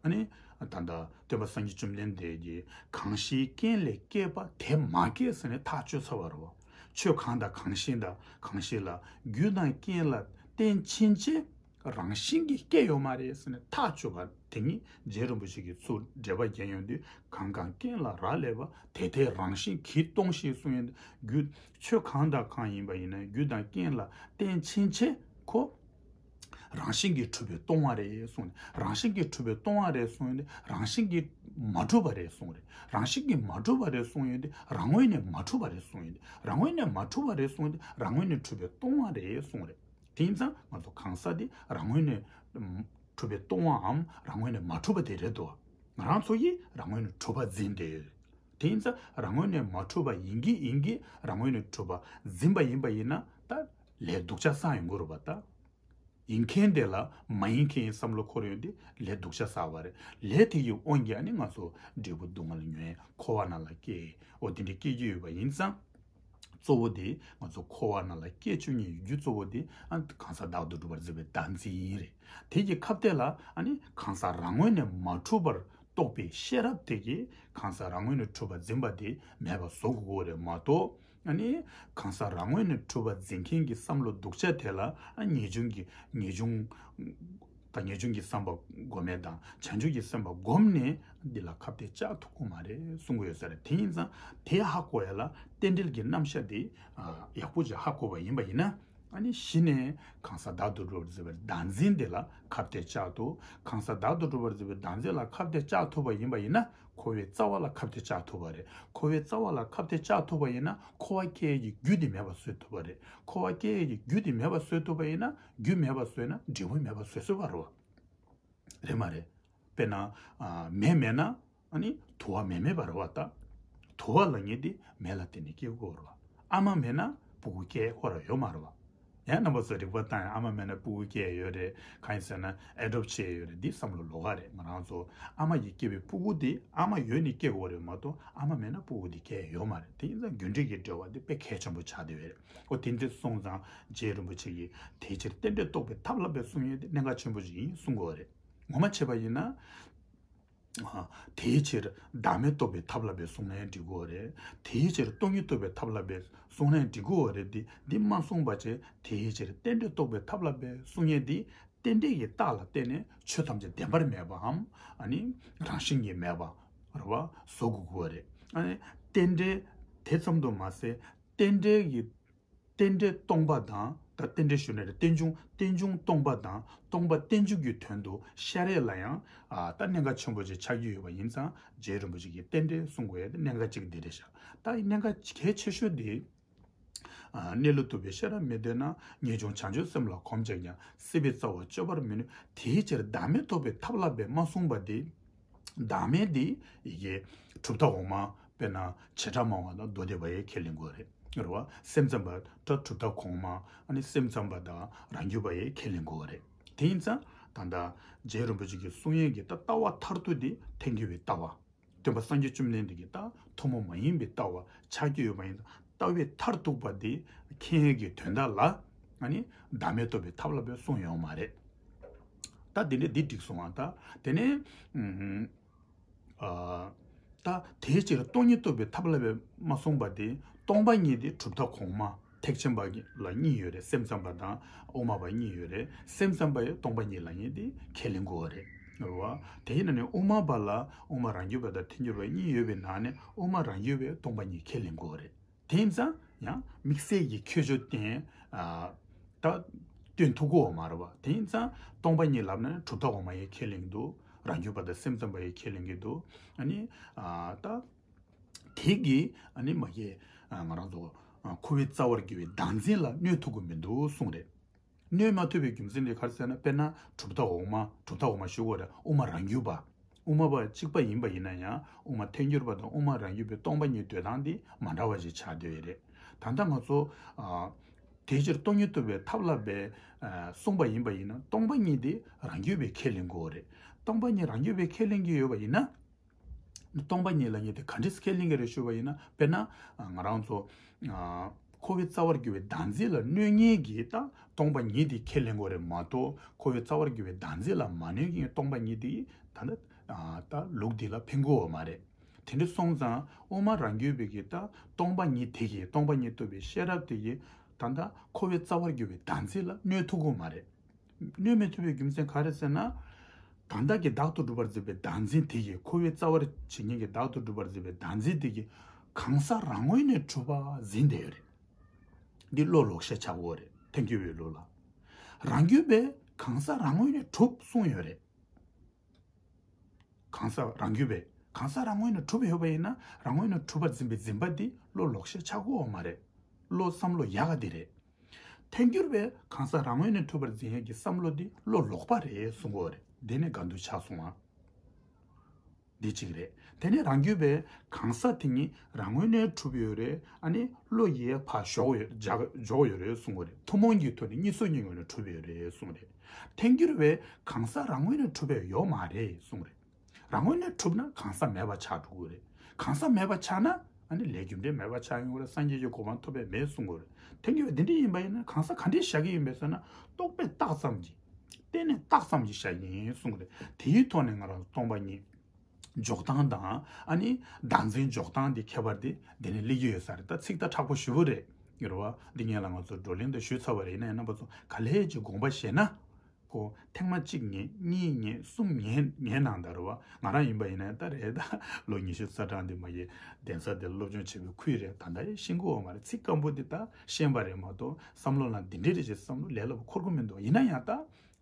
ཨ་ནི། ད་ལྟ་སྟོན་པ་སངས་རྒྱས་བཅོམ་ལྡན་འདས་ཀྱིས་གང་ཞིག་རྐྱེན་ལས་སྐྱེས་པ་དེ་མ་སྐྱེས་ཟེར་ནས་ཐག་གཅོད་ཚར་བ་རེད་བ། ཆོས་གང་དང་གང་ཞིག་དང་གང་ཞིག་ལ་རྒྱུ་དང་རྐྱེན་ལ་བརྟེན་ཕྱིན་ཆད་རང་བཞིན་གྱིས་སྐྱེ་ཡོད་མ་རེད་ཟེར་ནས་ཐག་གཅོད་པ་དེ་ཉིད་རྗེ་རིན་པོ་ཆེ་གིས་ཚུར་འགྲེལ་པ་བརྒྱབ་ཡོང་དུས། གང་གང་རྐྱེན་ལ་རག་ལས་པ། དེ་དེ་རང་བཞིན་གྱིས་སྟོང་ཞིང་གསུངས་ཡོང་དུས། རྒྱུ་ཆོས་གང་དང་གང་ཡིན་པ་ཡིན་ན་རྒྱུ་དང་རྐྱེན་ལ་བརྟེན་ཕྱིན་ཆད་ཁོ། རང་བཞིན་གྱིས་གྲུབ་པས་སྟོང་བ་རེད་གསུངས་ནས། རང་བཞིན་གྱིས་གྲུབ་པས་སྟོང་བ་རེད་གསུངས་ཡོང་དུས། རང་བཞིན་གྱིས་མ་གྲུབ་པ་རེད་གསུངས་རེད། རང་བཞིན་གྱིས་མ་གྲུབ་པ་རེད་གསུངས་ཡོང་དུས། རང་ངོས་ནས་མ་གྲུབ་པ་རེད་གསུངས་ཡོང་དུས། རང་ངོས་ནས་མ་གྲུབ་པ་རེད་གསུངས་ཡོང་དུས། རང་ངོས་ནས་གྲུབ་པས་སྟོང་བ་རེད་གསུངས་རེད། དེ་ཡིན་ཙང་ང་ཚོ་གང་ཟག་དེ་རང་ངོས་ནས་གྲུབ་པས་སྟོང་བའམ་རང་ངོས་ནས་མ་གྲུབ་པ་དེ་རེད་དོ། ང་རང་ཚོ་ཡིས་རང་ངོས་ནས་གྲུབ་པ་འཛིན་བསྡད་ཡོད། དེ་ཡིན་ཙང་རང་ངོས་ནས་མ་གྲུབ་པ་ཡིན་གྱི་ཡིན་གྱི་རང་ངོས་ནས་གྲུབ་པ་འཛིན་པ་ཡིན་པ་ཡིན་ན། ད་ལས་སྡུག་ཅག་བསགས་ཡོང་གི་རེད་བ་ད། ཡིན་མཁན་དེ་ལ་མ་ཡིན་མཁན་ཡིན་བསམ་བློ་འཁོར་ཡོང་དུས་ལས་སྡུག་ཅག་བསགས་པ་རེད། ལས་དེ་ཡི་དབང་གིས་ཨ་ནི་ང་ཚོ་འབྲས་བུ་སྡུག་བསྔལ་མྱོང་། འཁོར་བ་ནང་ལ་སྐྱེ། འོ་དེ་འདྲ་སྐྱེ་རྒྱུ་ཡོད་པ་ཡིན་ཙང་། གཙོ་བོ་དེ་ང་ཚོ་འཁོར་བ་ནང་ལ་སྐྱེ་བཅུག་མཁན་ཡི་རྒྱུ་གཙོ་བོ་དེ་ཨ་གང་ཟག་བདག་ཏུ་གྲུབ་པར་འཛིན་པའི་བདག་འཛིན་ཡིན་རེད། དེ་གི་ཁ་གཏད་ལ་ཨ་ནི་གང་ཟག་རང་ངོས་ནས་མ་གྲུབ་པར་རྟོགས་པའི་ཤེས་རབ་དེ་གིས་གང་ཟག་རང་ངོས་ནས་གྲུབ་པ་འཛིན་པ་དེ་མེད་པ་བཟོ་དགོས་རེད་མ་གཏོགས། ཨ་ནི་གང་ཟག་རང་ངོས་ནས་གྲུབ་པ་འཛིན་མཁན་གྱི་བསམ་བློ་སྡུག་ཅག་དེ་ལ་ཨ་ངེས་འབྱུང་གི་ངེས་འབྱུང་དང་། ངེས་འབྱུང་གི་བསམ་པ་སྒོམ་ཡས་དང་བྱང་ཆུབ་ཀྱི་སེམས་པ་བསྒོམས་ནས་འདི་ལ་ཁ་གཏད་བཅག་ཐུབ་ཀྱི་མ་རེད་གསུང་གི་ཡོད་ས་རེད། དེ་ཡིན་ཙང་དེ་ཧ་གོ་ཡ་ལ་རྟེན་འབྲེལ་གྱི་རྣམ་གཞག་དེ་ཡག་པོ་ཅིག་ཧ་གོ་བ་ཡིན་པ་ཡིན་ན། ཨ་ནི་གཞི་ནས་གང་ཟག་བདག་ཏུ་གྲུབ་པར་འཛིན་པའི་བདག་འཛིན་དེ་ལ་ཁ་གཏད་བཅག་ཐུབ། གང་ཟག་བདག་ཏུ་གྲུབ་པར་འཛིན་པའི་བདག་འཛིན་ལ་ཁ་གཏད་བཅག་ཐུབ་པ་ཡིན་པ་ཡིན་ན། འཁོར་བའི་རྩ་བ་ལ་ཁ་གཏད་བཅག་ཐུབ་པ་རེད། འཁོར་བའི་རྩ་བ་ལ་ཁ་གཏད་བཅག་ཐུབ་པ་ཡིན་ན་འཁོར་བ་སྐྱེ་ཡས་ཀྱི་རྒྱུ་དེ་མེད་པ་བཟོ་ཐུབ་པ་རེད། འཁོར་བ་སྐྱེ་ཡས་ཀྱི་རྒྱུ་དེ་མེད་པ་བཟོ་ཐུབ་པ་ཡིན་ན། རྒྱུ་མེད་པ་བཟོས་ན་འབྲས་བུ་མེད་པ་བཟོ་ཐུབ་པ་རེད་བ། རེད་མ་རེད། དཔེར་ན། ཨ། མེ་མེད་ན་ཨ་ནི་དུ་བ་མེ་མེད་པ་རེད་བ་ད། དུ་བ་ལབ་མཁན་དེ་མེ་ལ་བརྟེན་ནས་སྐྱེ་དགོས་རེད་བ། ཨ་མ་མེད་ན་སྤུ་གུ་སྐྱེ་ཡས་ཁོ་རང་ཡོད་མ་རེད་བ། ཡང་རྣམ་པ་ཚོ་རིག་པ་བཏང་ཡང་ཨ་མ་མེད་ན་སྤུ་གུ་སྐྱེ་ཡས་ཡོད་རེད། གང་ཡིན་ཟེར་ན་ཨེ་ཌོབ་བྱེད་ཡས་ཡོད་རེད། འདི་བསམ་བློ་ལོགས་ཀ་རེད། ང་རང་ཚོ་ཨ་མ་ཡིས་སྐྱེས་པའི་སྤུ་གུ་དེ་ཨ་མ་ཡོད་ནས་སྐྱེ་དགོས་རེད་མ་གཏོགས་ཨ་མ་མེད་ན་སྤུ་གུ་དེ་སྐྱེ་ཡས་ཡོད་མ་རེད། དེ་ཡིན་ཙང་རྒྱུ་འབྲས་ཀྱི་འབྲེལ་བ་དེ་དཔེ་གལ་ཆེན་པོ་ཆགས་བསྡད་ཡོད་རེད། འོ་དེ་འདྲ་སོང་ཙང་རྗེ་རིན་པོ་ཆེ་གིས་དེའི་ཕྱིར་རྟེན་འབྲེལ་རྟོགས་པའི་ཐབས་ལ་འབད་གསུང་ཡས་དེ་གནད་འགག་ཆེན་པོ་ཞིག་ཡིན་གསུང་གི་ཡོད་རེད། ངོ་མ་བྱས་པ་ཡིན་ན། ཨ། དེའི་ཕྱིར་བདག་མེད་རྟོགས་པའི་ཐབས་ལ་འབད་གསུང་ན་ཡང་འགྲིག་གི་ཡོད་རེད། དེའི་ཕྱིར་སྟོང་ཉིད་རྟོགས་པའི་ཐབས་ལ་འབད་གསུང་ན་ཡང་འགྲིག་གི་ཡོད་རེད། འདི་འདི་མ་གསུངས་པ་བྱས། དེའི་ཕྱིར་རྟེན་འབྲེལ་རྟོགས་པའི་ཐབས་ལ་འབད་གསུང་ཡས་འདི་རྟེན་འབྲེལ་གྱི་རྟགས་ལ་བརྟེན་ནས་ཆོས་ཐམས་ཅད་བདེན་པར་མེད་པའམ་ཨ་ནི་རང་བཞིན་གྱིས་མེད་པ་རེད་བ་བཟོ་དགོས་ཀྱི་ཡོད་རེད། ཨ་ནི་རྟེན་འབྲེལ་དེ་ཙམ་དུ་མ་ཟད། རྟེན་འབྲེལ་གྱི་རྟེན་འབྲེལ་སྟོང་པ་དང་། ད་རྟེན་འབྲེལ་ཞུ་ན་རེད། རྟེན་འབྱུང་རྟེན་འབྱུང་སྟོང་པ་དང་སྟོང་པ་རྟེན་འབྱུང་གི་དོན་དུ་ཤར་ཡས་ལ་ཡང་། ཨ། ད་གནད་འགག་ཆེན་པོ་ཅིག་ཆགས་ཀྱི་ཡོད་པ་ཡིན་ཙང་རྗེ་རིན་པོ་ཆེ་གིས་རྟེན་འབྲེལ་གསུང་དགོས་ཡས་དེ་གནད་འགག་ཅིག་འདི་རེད་ཤག་ད་གནད་འགག་གལ་ཆེ་ཤོས་དེ། ཨ། གནས་ལུགས་རྟོགས་པའི་ཤེས་རབ་མི་ལྡན་ན། ངེས་འབྱུང་བྱང་ཆུབ་སེམས་ལ་གོམས་བྱས་ཀྱང་། སྲིད་པའི་རྩ་བ་གཅོད་པར་མི་ནུས། དེའི་ཕྱིར་བདག་མེད་རྟོགས་པའི་ཐབས་ལ་འབད་མ་གསུངས་པ་དེ། བདག་མེད་དེ་ཡི་གེ་གྲུབ་མཐའ་འོག་མ། དཔེར་ན་བྱེ་བྲག་སྨྲ་བ་དང་མདོ་སྡེ་པ་ཡིས་ཁས་ལེན་དགོས་རེད། རེད་བ། སེམས་ཙམ་པ་ད་གྲུབ་མཐའ་གོང་མ། ཨ་ནི་སེམས་ཙམ་པ་དང་རང་རྒྱུད་པ་ཡིས་ཁས་ལེན་དགོས་རེད། དེ་ཡིན་ཙང་ད་ལྟ་རྗེ་རིན་པོ་ཆེ་གིས་གསུང་ཡས་ཀྱི་ད་ལྟ་བ་མཐར་ཐུག་དེ་ཐལ་འགྱུར་བའི་ལྟ་བ། སྟོན་པ་སངས་རྒྱས་བཅོམ་ལྡན་འདས་ཀྱི་ད་ཐུན་མོང་མ་ཡིན་པའི་ལྟ་བ་ཆགས་ཀྱི་ཡོད་པ་ཡིན་ཙང་། ལྟ་བའི་མཐར་ཐུག་པ་དེ་མཁྱེན་ཡས་ཀྱི་དོན་དག་ལ། ཨ་ནི་བདག་མེད་རྟོགས་པའི་ཐབས་ལ་འབད་གསུངས་ཡོད་མ་རེད། ད་དེ་འདྲ་འདི་འགྲིག་སོང་ང་། ད་དེ་ནས། ཨ། ད་དེའི་ཕྱིར་སྟོང་ཉིད་རྟོགས་པའི་ཐབས་ལ་འབད་མ་གསུངས་པ་དེ། སྟོང་པ་ཉིད་དེ་གྲུབ་མཐའ་གོང་མ་ཐེག་ཆེན་པ་ལ་གཉིས་ཡོད་རེད། སེམས་ཙམ་པ་དང་དབུ་མ་པ་གཉིས་ཡོད་རེད། སེམས་ཙམ་པ་ཡིས་སྟོང་པ་ཉིད་ལབ་མཁན་དེ་ཁས་ལེན་དགོས་པ་རེད། རེད་བ། དེའི་ནང་ནས་དབུ་མ་པ་ལ་དབུ་མ་རང་རྒྱུད་པ་དང་ཐལ་འགྱུར་བ་གཉིས་ཡོད་པའི་ནང་ནས་དབུ་མ་རང་རྒྱུད་པས་སྟོང་པ་ཉིད་ཁས་ལེན་དགོས་པ་རེད། དེ་ཡིན་ཙང་ཡང་དམིགས་བསལ་གྱི་ཁྱད་ཆོས་བསྟན། ཨ། ད་སྟོན་ཐུབ་ཀྱི་ཡོད་མ་རེད་བ། དེ་ཡིན་ཙང་སྟོང་པ་ཉིད་ལབ་ན་གྲུབ་མཐའ་འོག་མ་ཡིས་ཁས་ལེན་འདུག་རང་རྒྱུད་པ་དང་སེམས་ཙམ་པ་ཡིས་ཁས་ལེན་གྱི་འདུག་ཨ་ནི་ད་དེ་གིས་ཨ་ནི་མ་གི་ང་རང་ཚོ་འཁོར་བའི་རྩ་བར་གྱུར་པའི་བདག་འཛིན་ལ་གནོད་ཐུབ་ཀྱི་མི་འདུག་གསུངས་རེད། གནོད་མ་ཐུབ་པའི་རྒྱུ་མཚན་དེ་ག་རེ་ཟེར་ན། དཔེར་ན་གྲུབ་མཐའ་འོག་མ། གྲུབ་མཐའ་འོག་མ་ཞུ་དགོས་རེད། དབུ་མ་རང་རྒྱུད་པ། དབུ་མ་པ་གཅིག་པ་ཡིན་པ་ཡིན་ན་ཡང་། དབུ་མ་ཐལ་འགྱུར་བ་དང་དབུ་མ་རང་རྒྱུད་པའི་སྟོང་པ་ཉིད་འདོད་སྟངས་དེ་མ་འདྲ་བ་ཞིག་ཆགས་བསྡད་ཡོད་རེད། ད་ལྟ་ང་ཚོ་ཨ་དེའི་ཕྱིར་སྟོང་ཉིད་རྟོགས་པའི་ཐབས་ལ་འབད་ཨ་གསུངས་པ་ཡིན་པ་ཡིན་ན། སྟོང་པ་ཉིད་དེ་རང་རྒྱུད་པས་ཁས་ལེན་དགོས་རེད། སྟོང་པ་ཉིད་རང་རྒྱུད་པས་ཁས་ལེན་གྱི་ཡོད་པ་ཡིན་ན། སྟོང་པ་ཉིད་ལབ་མཁན་དེ་ག་འདྲས་ཁས་ལེན་གྱི་རེད་ཞུས་པ་ཡིན་ན། དཔེར་ན་ང་རང་ཚོ་འཁོར་བའི་རྩ་བར་གྱུར་པའི་བདག་འཛིན་ལ་གནོད་མཁན་གྱི་ད་སྟོང་པ་ཉིད་དེ་ཁས་ལེན་དགོས་རེད་མ་གཏོགས། འཁོར་བའི་རྩ་བར་གྱུར་པའི་བདག་འཛིན་ལ་མ་གནོད་མཁན་གྱི་སྟོང་པ་ཉིད་དེ་ད་ལྟ་ད་ལུགས་འདི་ལ་ཕན་གྱི་ཡོད་མ་རེད། དེ་འདྲ་སོང་ཙང་དབུ་མ་རང་རྒྱུད་པའི་གི་ད་སྟོང་པ་ཉིད་དེ་གིས། སྟོང་པ་ཉིད་རྟོགས་པའི་ཤེས་རབ་དེ་གིས་ད་ལྟ་འཁོར་བའི་རྩ་བར་གྱུར་པའི་བདག་འཛིན་ལ་གནོད་ཐུབ་ཀྱི་ཡོད་མ་རེད། གནོད་མི་ཐུབ་པའི་རྒྱུ་མཚན་ག་རེ་ཟེར་ན། ད་ལྟ་གི་བདག་ཏུ་གྲུབ་པར་འཛིན་པའི་བདག་འཛིན་དེ་གིས། འཁོར་བའི་རྩ་བར་བྱེད་མཁན་གྱི་བདག་ཏུ་གྲུབ་པར་འཛིན་པའི་བདག་འཛིན་དེ་གིས་གང་ཟག་རང་ངོས་ནས་གྲུབ་པ་འཛིན་བསྡད་ཡོད་རེད། འདི་བློ་ལོག་ཤེས་བྱ་དགོས་རེད། ཐལ་འགྱུར་བའི་ལུགས་ལ། རང་རྒྱུད་པས་གང་ཟག་རང་ངོས་ནས་གྲུབ་གསུངས་ཡོད་རེད། གང་ཟག་རང་རྒྱུད་པས་གང་ཟག་རང་ངོས་ནས་གྲུབ་ཡོད་པ་ཡིན་ན། རང་ངོས་ནས་གྲུབ་པར་འཛིན་པའི་འཛིན་པ་འདི་བློ་ལོག་ཤེས་ཆགས་ཀྱི་ཡོད་མ་རེད། བློ་བསམ་བློ་ཡག་ག་འདི་རེད། ཐལ་འགྱུར་བས་གང་ཟག་རང་ངོས་ནས་གྲུབ་པར་འཛིན་ཡས་ཀྱི་བསམ་བློ་འདི་བློ་ལོག་པ་རེད་གསུང་གི་ཡོད་རེད། འདི་ནས་ག་འདུག་ཆགས་སོང་ཨ། འདི་གཅིག་རེད། དེ་ནས་རང་རྒྱུད་པས་གང་ཟག་དེ་ཉིད་རང་ངོས་ནས་གྲུབ་ཡོད་རེད། ཨ་ནི་བློ་ཡིས་ཕར་འཇོག་ཡོད། འཇོག་འཇོག་ཡོད་རེད་གསུང་གི་ཡོད་རེད། ཐུན་མོང་གི་ཐོག་ནས་གཉིས་སུ་གཉིས་ངོས་ནས་གྲུབ་ཡོད་རེད་གསུང་གི་རེད། ཐལ་འགྱུར་བས་གང་ཟག་རང་ངོས་ནས་གྲུབ་པ་ཡོད་མ་རེད་གསུང་གི་རེད། རང་ངོས་ནས་གྲུབ་ན་གང་ཟག་མེད་པ་ཆགས་འགྲོ་གི་རེད། གང་ཟག་མེད་པ་ཆགས་ན་ཨ་ནི་ལས་རྒྱུ་འབྲས་མེད་པ་ཆགས་ཡོང་གི་རེད། སངས་རྒྱས་ཀྱི་གོ་འཕང་ཐོབ་པ་མེད་གསུང་གི་རེད། ཐལ་འགྱུར་བས་འདི་འདྲ་ཡིན་པ་ཡིན་ན་གང་ཟག་ག་འདྲས་བཞག་གི་ཡིན་པས་ཟེར་ན། རྟོག་པས་བཏགས་ཙམ་གྱིས། རྟེན་ནས་བཏགས་ཙམ་གྱིས་བཞག་གི་ཡིན་གསུང་གི་རེད། དེའི་ཐོག་ནས་ང་རང་ཚོ་སྟོང་པ་ཉིད་འཇོག་སྟངས་དང་། ཨ་ནི་བདག་འཛིན་འཇོག་སྟངས་འདི་ཁྱད་པར་དེ་འདི་ནས་སླེབས་ཀྱི་ཡོད་ས་རེད། ད་ཚིག་ད་དྲག་པོ་ཞེ་པོ་རེད། ཡོད་རེད་བ། འདི་སྔོན་ལ་ང་ཚོ་བགྲོ་གླེང་དུ་ཞུས་ཚར་བ་རེད། ཡིན་ན་ཡང་རྣམ་པ་ཚོ་ག་ལེ་ཅིག་དགོངས་པ་བཞེས་ན། ཁོ་ཐེངས་མ་གཅིག་ཉན། གཉིས་ཉན། གསུམ་ཉན། ཉན་གནང་དང་རེད་བ། ང་རང་ཡིན་པ་ཡིན་ན་ད་རེད། ད་ལོ་ཉི་ཤུ་རྩ་གྲངས་འདི་མ་གི་གདན་ས་དེ་སློབ་སྦྱོང་བྱེད་པའི་ཁུལ་རེད། ད་ལྟ་ཡང་ཤེས་ཀྱི་ཡོད་མ་རེད། ཚིག་སྐམ་པོ་འདི་ད་ཤེས་པ་རེད་མ་གཏོགས། བསམ་བློ་ལ་འདི་འདྲས་རེད་ཅེས་བསམ་བློ་ལས་སླ་པོ་འཁོར་གྱི་མི་འདུག་ཡིན་ན་ཡང་ད་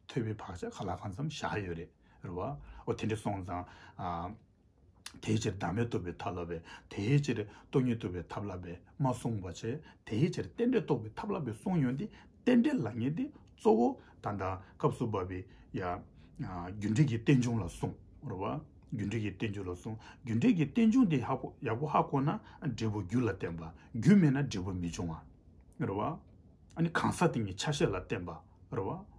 ཐོས་པའི་བག་ཆགས་ག་ལ་གང་འཚམ་བཞག་ཡོད་རེད། རེད་བ། འོ་དེ་འདྲས་སོང་ཙང་། ཨ། དེའི་ཕྱིར་བདག་མེད་རྟོགས་པའི་ཐབས་ལ་འབད། དེའི་ཕྱིར་སྟོང་ཉིད་རྟོགས་པའི་ཐབས་ལ་འབད་མ་གསུངས་པ་བྱས། དེའི་ཕྱིར་རྟེན་འབྲེལ་རྟོགས་པའི་ཐབས་ལ་འབད་གསུངས་ཡོང་དུས། རྟེན་འབྲེལ་ལབ་མཁན་དེ་གཙོ་བོ་ད་ལྟ་སྐབས་སུ་བབས་པའི་ཡ། ཨ། རྒྱུ་འབྲས་ཀྱི་རྟེན་འབྱུང་ལ་གསུངས། རེད་བ། རྒྱུ་འབྲས་ཀྱི་རྟེན་འབྱུང་ལ་གསུངས། རྒྱུ་འབྲས་ཀྱི་རྟེན་འབྱུང་དེ་ཡག་པོ་ཡག་པོ་ཧ་གོ་ན་འབྲས་བུ་རྒྱུ་ལ་བརྟེན་པ། རྒྱུ་མེད་ན་འབྲས་བུ་མི་འབྱུང་བ། རེད་བ། ཨ་ནི་གང་ཟག་དེ་ཉིད་ཆ་ཤས་ལ་བརྟེན་པ། རེད་བ།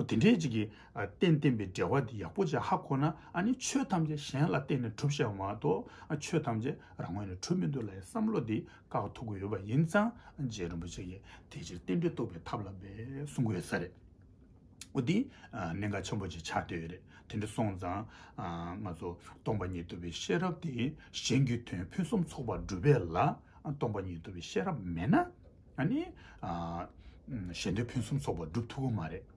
འོ་དེ་འདྲའི་ཅིག་གི་ཨ་རྟེན་བརྟེན་པའི་འབྲེལ་བ་འདི་ཡག་པོ་ཅིག་ཧ་གོ་ན། ཨ་ནི་ཆོས་ཐམས་ཅད་གཞན་ལ་བརྟེན་ནས་གྲུབ་བཞག་མ་གཏོགས། ཨ་ཆོས་ཐམས་ཅད་རང་ངོས་ནས་གྲུབ་མི་འདུག་ལབ་པའི་བསམ་བློ་འདི་བཀག་ཐུབ་ཀྱི་ཡོད་པ་ཡིན་ཙང་། རྗེ་རིན་པོ་ཆེ་གིས་དེ་ཕྱིར་རྟེན་འབྲེལ་རྟོགས་པའི་ཐབས་ལ་འབད་གསུང་གི་ཡོད་ས་རེད། འོ་འདི་ཨ་གནད་འགག་ཆེན་པོ་ཅིག་ཆགས་བསྡད་ཡོད་རེད། དེ་འདྲ་སོང་ཙང་། ཨ་ང་ཚོ་སྟོང་པ་ཉིད་རྟོགས་པའི་ཤེས་རབ་དེ་གཞན་གྱི་དོན་ཕུན་སུམ་ཚོགས་པར་སྒྲུབ་པ་ལ། ཨ་སྟོང་པ་ཉིད་རྟོགས་པའི་ཤེས་རབ་མེད་ན། ཨ་ནི་ཨ་གཞན་དོན་ཕུན་སུམ་ཚོགས་པར་སྒྲུབ་ཐུབ་ཀྱི་མ་རེད།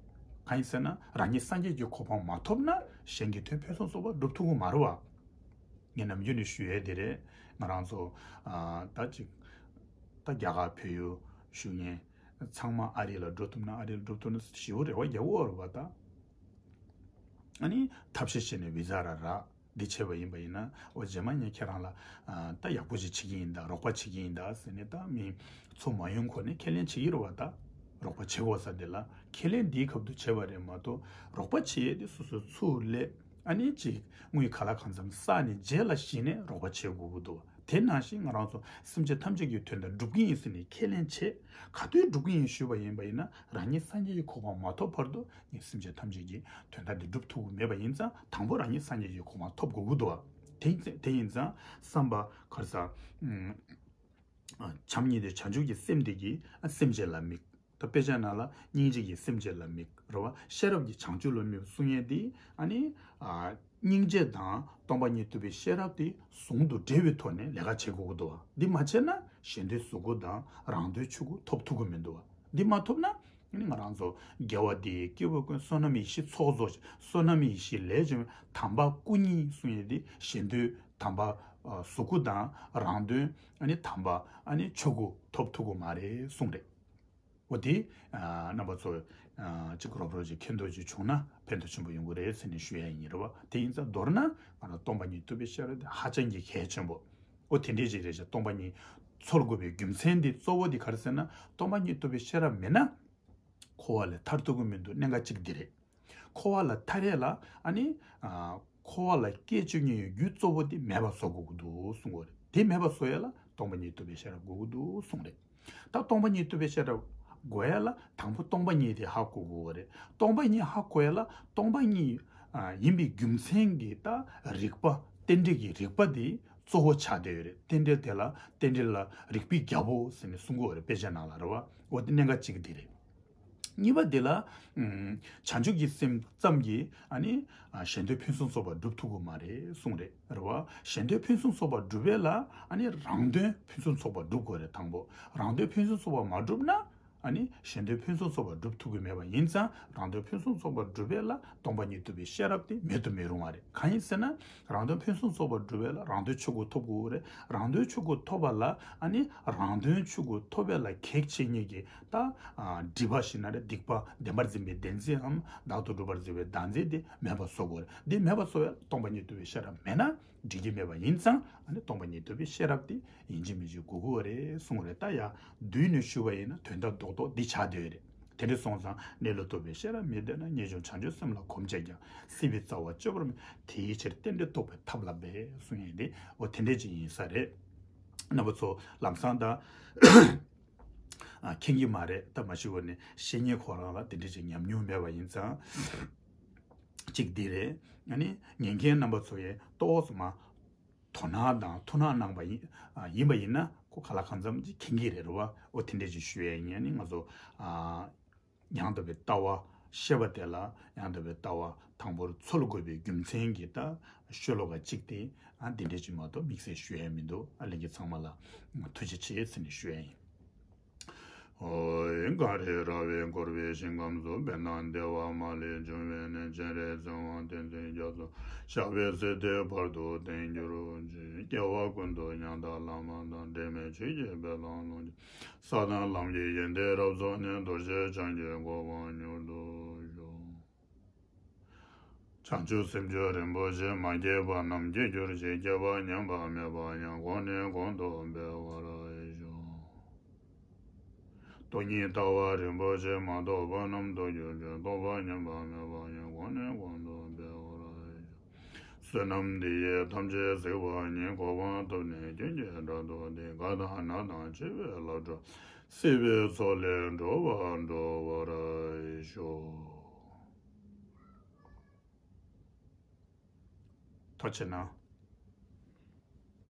གང་ཡིན་ཟེར་ན། རང་ཉིད་སངས་རྒྱས་ཀྱི་གོ་འཕང་མ་ཐོབ་ན། གཞན་གྱི་དོན་ཕུན་སུམ་ཚོགས་པར་སྒྲུབ་ཐུབ་ཀྱི་མ་རེད་བ། ངས་ནམ་རྒྱུན་ནས་ཞུ་ཡས་དེ་རེད། ང་རང་ཚོ་ཨ་ད་ཅིག་ད་རྒྱ་གར་བལ་ཡུལ་བཞུགས་མཁན་ཚང་མ་ཨ་རི་ལ་འགྲོ་ཐུབ་ན། ཨ་རི་ལ་འགྲོ་ཐུབ་ན་ཞེ་པོ་རེ་བ་རྒྱག་གི་ཡོད་རེད་བ། ད་ཨ་ནི་ཐབས་ཤེས་བྱས་ནས་བི་ཛ་རག་རག་འདི་བྱས་པ་ཡིན་པ་ཡིན་ན། འོ་རྗེས་མ་ངས་ཁྱེད་རང་ལ་ཨ་ད་ཡག་པོ་ཞིག་བྱེད་ཀྱི་ཡིན་ད། རོགས་པ་བྱེད་ཀྱི་ཡིན་ད་ཟེར་ནས། ད་མི་ཚུར་མ་ཡོང་གོང་ནས་ཁས་ལེན་བྱེད་ཀྱི་རེད་བ། ད་རོགས་པ་བྱེད་དགོས་ས་དེ་ལ་ཁས་ལེན་འདིའི་སྐབས་དུ་བྱས་པ་རེད་མ་གཏོགས། རོགས་པ་བྱེད་ཡས་དེ་སོ་སོའི་ཚུར་སླེབས། ཨ་ནི་ཅིག་དངུལ་ག་ལ་གང་འཚམ་བསགས་ནས་རྗེས་ལ་གཞི་ནས་རོགས་པ་བྱེད་དགོས་ཀྱི་འདུག་བ། དེ་ནང་བཞིན་ང་རང་ཚོ་སེམས་ཅན་ཐམས་ཅད་ཀྱི་དོན་དག་སྒྲུབ་ཀྱི་ཡིན་ཟེར་ནས་ཁས་ལེན་བྱེད། ག་དུས་སྒྲུབ་ཀྱི་ཡིན་ཞུས་པ་ཡིན་པ་ཡིན་ན། རང་ཉིད་སངས་རྒྱས་ཀྱི་གོ་འཕང་མ་ཐོབ་བར་དུ་ངས་སེམས་ཅན་ཐམས་ཅད་ཀྱི་དོན་དག་འདི་སྒྲུབ་ཐུབ་ཀྱི་མེད་པ་ཡིན་ཙང་། དང་པོ་རང་ཉིད་སངས་རྒྱས་ཀྱི་གོ་འཕང་ཐོབ་དགོས་ཀྱི་འདུག་བ། དེ་ཡིན་ཙང་། དེ་ཡིན་ཙང་བསམ་པ་ག་རེ་ཟ། ཨ་བྱམས་སྙིང་རྗེ་བྱང་ཆུབ་ཀྱི་སེམས་དེ་གིས་ཨ་སེམས་ཅན་ལ་དམིགས། ད་དཔེ་ཆ་ནང་ལ་སྙིང་རྗེ་གིས་སེམས་ཅན་ལ་དམིགས། རེད་བ། ཤེས་རབ་ཀྱིས་བྱང་ཆུབ་ལ་དམིགས་གསུང་ཡས་དེ། ཨ་ནི་ཨ་སྙིང་རྗེ་དང་སྟོང་པ་ཉིད་རྟོགས་པའི་ཤེས་རབ་དེ་ཟུང་དུ་འབྲེལ་བའི་ཐོག་ནས་ལས་ཀ་བྱེད་དགོས་ཀྱི་འདུག་བ། འདི་མ་བྱས་ན་གཞན་དོན་གཟུགས་སྐུ་དང་རང་དོན་ཆོས་སྐུ་ཐོབ་ཐུབ་ཀྱི་མི་འདུག་བ། འདི་མ་ཐོབ་ན་ཨ་ནི་ང་རང་ཚོ་དགེ་བ་འདི་སྐྱེས་བུ་ཀུན། བསོད་ནམས་ཡེ་ཤེས་ཚོགས་རྫོགས། བསོད་ནམས་ཡེ་ཤེས་ལས་བྱུང་བའི་དམ་པ་སྐུ་གཉིས་གསུང་ཡས་དེ། གཞན་དོན་དམ་པ་ཨ་གཟུགས་སྐུ་དང་རང་དོན་ཨ་ནི་དམ་པ་ཨ་ནི་ཆོས་སྐུ་ཐོབ་ཐུབ་ཀྱི་མ་རེད་གསུངས་རེད། འོ་དེ་ཨ་རྣམ་པ་ཚོ་ ཨ་ཅིག་རོབ་རོབ་ཅིག་མཁྱེན་རྟོགས་ཅིག་བྱུང་ན་ཕན་ཐོགས་ཆེན་པོ་ཡོང་གི་རེད་ཟེར་ནས་ཞུ་ཡ་ཡིན་རེད་བ། དེ་ཡིན་ཙང་མདོར་ན་ང་རང་སྟོང་པ་ཉིད་རྟོགས་པའི་ཤེས་རབ་དེ་ཧ་ཅང་གི་གལ་ཆེན་པོ། ཨོ་དེ་འདྲས་ཅིག་རེད་ཤག་སྟོང་པ་ཉིད་འཚོལ་དགོས་པའི་རྒྱུ་མཚན་དེ་གཙོ་བོ་དེ་ག་རེ་ཟེར་ན། སྟོང་པ་ཉིད་རྟོགས་པའི་ཤེས་རབ་མེད་ན་འཁོར་བ་ལས་ཐར་ཐུབ་ཀྱི་མི་འདུག་གནད་འགག་གཅིག་འདི་རེད། འཁོར་བ་ལས་ཐར་ཡས་ལ་ཨ་ནི་ཨ་འཁོར་བ་ལ་སྐྱེ་བཅུག་མཁན་གྱི་རྒྱུ་གཙོ་བོ་དེ་མེད་པ་བཟོ་དགོས་ཀྱི་འདུག་གསུང་གི་རེད། དེ་མེད་པ་བཟོ་ཡས་ལ་སྟོང་པ་ཉིད་རྟོགས་པའི་ཤེས་རབ་དགོས་ཀྱི་འདུག་གསུང་རེད། ད་སྟོང་པ་ཉིད་རྟོགས་པའི་ཤེས་རབ་དགོས་ཡས་ལ་དང་པོ་སྟོང་པ་ཉིད་དེ་ཧ་གོ་དགོས་པ་རེད། སྟོང་པ་ཉིད་ཧ་གོ་ཡས་ལ་སྟོང་པ་ཉིད་ཨ་ཡིན་པའི་རྒྱུ་མཚན་གྱི་ད་རིགས་པ་རྟེན་འབྲེལ་གྱི་རིགས་པ་དེ་གཙོ་བོ་ཆགས་བསྡད་ཡོད་རེད། རྟེན་འབྲེལ་དེ་ལ་རྟེན་འབྲེལ་ལ་རིགས་པའི་རྒྱལ་པོ་ཟེར་ནས་གསུང་གི་ཡོད་རེད། དཔེ་ཆ་ནང་ལ་རེད་བ། འོ་དེ་གནད་འགག་གཅིག་དེ་རེད། གཉིས་པ་དེ་ལ་ཨམ་བྱང་ཆུབ་ཀྱི་སེམས་ཙམ་གྱིས་ཨ་ནི་ཨ་གཞན་དོན་ཕུན་སུམ་ཚོགས་པ་སྒྲུབ་ཐུབ་ཀྱི་མ་རེད་གསུངས་རེད། རེད་བ། གཞན་དོན་ཕུན་སུམ་ཚོགས་པ་སྒྲུབ་པ་ལ་ཨ་ནི་རང་དོན་ཕུན་སུམ་ཚོགས་པ་སྒྲུབ་དགོས་རེད། དང་པོ་རང་དོན་ཕུན་སུམ་ཚོགས་པ་མ་བསྒྲུབས་ན་ཨ་ནི་གཞན་དོན་ཕུན་སུམ་ཚོགས་པ་སྒྲུབ་ཐུབ་ཀྱི་མེད་པ་ཡིན་ཙང་རང་དོན་ཕུན་སུམ་ཚོགས་པ་སྒྲུབ་པ་ལ་སྟོང་པ་ཉིད་རྟོགས་པའི་ཤེས་རབ་དེ་མེད་དུ་མི་རུང་བ་རེད། གང་ཡིན་ཟེར་ན་རང་དོན་ཕུན་སུམ་ཚོགས་པ་སྒྲུབ་པ་ལ་རང་དོན་ཆོས་སྐུ་ཐོབ་དགོས་རེད། རང་དོན་ཆོས་སྐུ་ཐོབ་པ་ལ་ཨ་ནི་རང་དོན་ཆོས་སྐུ་ཐོབ་པ་ལ་གེགས་བྱེད་མཁན་གྱི་ད་ཨ་སྒྲིབ་པ་ཞིག་ན་རེ་སྡིག་པ་བདེན་པར་འཛིན་པའི་བདེན་འཛིནའམ་བདག་ཏུ་སྒྲུབ་པར་འཛིན་པའི་བདག་འཛིན་དེ་མེད་པ་བཟོ་དགོས་རེད། འདི་མེད་པ་བཟོ་བའི་སྟོང་པ་ཉིད་རྟོགས་པའི་ཤེས་རབ་མེད་ན་འགྲིག་གི་མེད་པ་ཡིན་ཙང་ཨ་ནི་སྟོང་པ་ཉིད་རྟོགས་པའི་ཤེས་རབ་དེ་ཡིན་གཅིག་མིན་གཅིག་དགོས་ཀྱི་རེད་གསུངས་རེད། ད་ཡ་བསྡུས་ནས་ཞུས་པ་ཡིན་ན་དོན་དག་རྡོག་རྡོག་འདི་ཆགས་བསྡད་ཡོད་རེད། དེ་འདྲ་སོང་ཙང་གནས་ལུགས་རྟོགས་པའི་ཤེས་རབ་མི་ལྡན་ན། ངེས་འབྱུང་བྱང་ཆུབ་སེམས་ལ་གོམས་བྱས་ཀྱང་། སྲིད་པའི་རྩ་བ་གཅོད་པར་མི་འོས། དེ་ཡི་ཕྱིར་རྟེན་འབྲེལ་རྟོགས་པའི་ཐབས་ལ་འབད་གསུངས་ཡོད་དེ། འོ་དེ་འདྲ་ཅིག་ཡིན་ས་རེད། རྣམ་པ་ཚོ་ལམ་སང་ད་ཨ་མཁྱེན་གྱི་མ་རེད། ད་མ་གཞི་བོ་ནས་བཤེས་གཉེན་ཁོ་རང་ལ་དེ་འདྲ་ཅིག་ཉམས་མྱོང་མེད་པ་ཡིན་ཙང་གཅིག་འདི་རེད། ཨ་ནི་ཉན་མཁན་རྣམ་པ་ཚོ་ཡིས་ཏོག་ཙམ་མ་དོ་སྣང་དང་ཐུགས་སྣང་གནང་པ་ཡིན་ཨ་ཡིན་པ་ཡིན་ན་ཁོ་ག་ལ་གང་འཚམ་ཅིག་མཁྱེན་གྱི་རེད། རེད་བ། འོ་དེ་འདྲ་ཅིག་ཞུ་ཡས་ཡིན། ཨ་ནི་ང་ཚོ་ཨ་ཡང་དག་པའི་ལྟ་བ་ཤེས་པ་དེ་ལ་ཡང་དག་པའི་ལྟ་བ་དང་པོར་འཚོལ་དགོས་པའི་རྒྱུ་མཚན་གྱིས་ད་ཤོ་ལོ་ཀ་གཅིག་དེ་ཨ་འདི་འདྲ་ཅིག་མ་གཏོགས་དམིགས་བསལ་ཞུ་ཡས་མི་འདུག་ཨ་ལྷན་རྒྱས་ཚང་མ་ལ་ཐུགས་རྗེ་ཆེ་ཟེར་ནས་ཞུ་ཡས་ཡིན། ཨོ་ཡེ། འགའ་རེ་ར་བས་བསྐོར་བའི་ཞིང་ཁམས་སུ། དཔེར་ན་བདེ་བ་མ་ལུས་འབྱུང་བའི་གནས། སྤྱན་རས་གཟིགས་དབང་བསྟན་འཛིན་རྒྱ་མཚོ། ཞབས་པད་སྲིད་མཐའི་བར་དུ་བརྟན་གྱུར་ཅིག་སྐྱེ་བ་ཀུན་ཏུ་ཉམས་དག་བླ་མ་དང་། འབྲལ་མེད་ཆོས་ཀྱི་དཔལ་ལ་ལོངས་སྤྱོད། ས་དང་ལམ་གྱི་ཡོན་ཏན་རབ་རྫོགས་ནས། རྡོ་རྗེ་འཆང་གི་གོ་འཕང་མྱུར་དུ་ཤོག་བྱང་ཆུབ་སེམས་མཆོག་རིན་པོ་ཆེ། མ་སྐྱེས་པ་རྣམས་སྐྱེ་གྱུར་ཅིག་སྐྱེས་པ་ཉམས་པ་མེད་པ་ཡང་། གོང་ནས་གོང་དུ་འཕེལ་བར་ཤོག་སྟོང་ཉིད་ལྟ་བ་རིན་པོ་ཆེ། མ་རྟོགས་པ་རྣམས་རྟོགས་གྱུར་ཅིག་རྟོགས་པ་ཉམས་པ་མེད་པ་ཡང་། གོང་ནས་གོང་དུ་འཕེལ་བར་ཤོག་བསོད་ནམས་འདི་ཡིས་ཐམས་ཅད་གཟིགས་པ་ཉིད། གོ་འཕང་ཐོབ་ནས་ཀུན་གྱི་སྒྲ་དོན་ཏེ། རྒ་དང་ན་དང་འཆི་བའི་བླ་སྒྲུབ། སྲིད་པའི་མཚོ་ལས་འགྲོ་བ་སྒྲོལ་བར་ཤོག་ཐུགས་རྗེ་གནང་།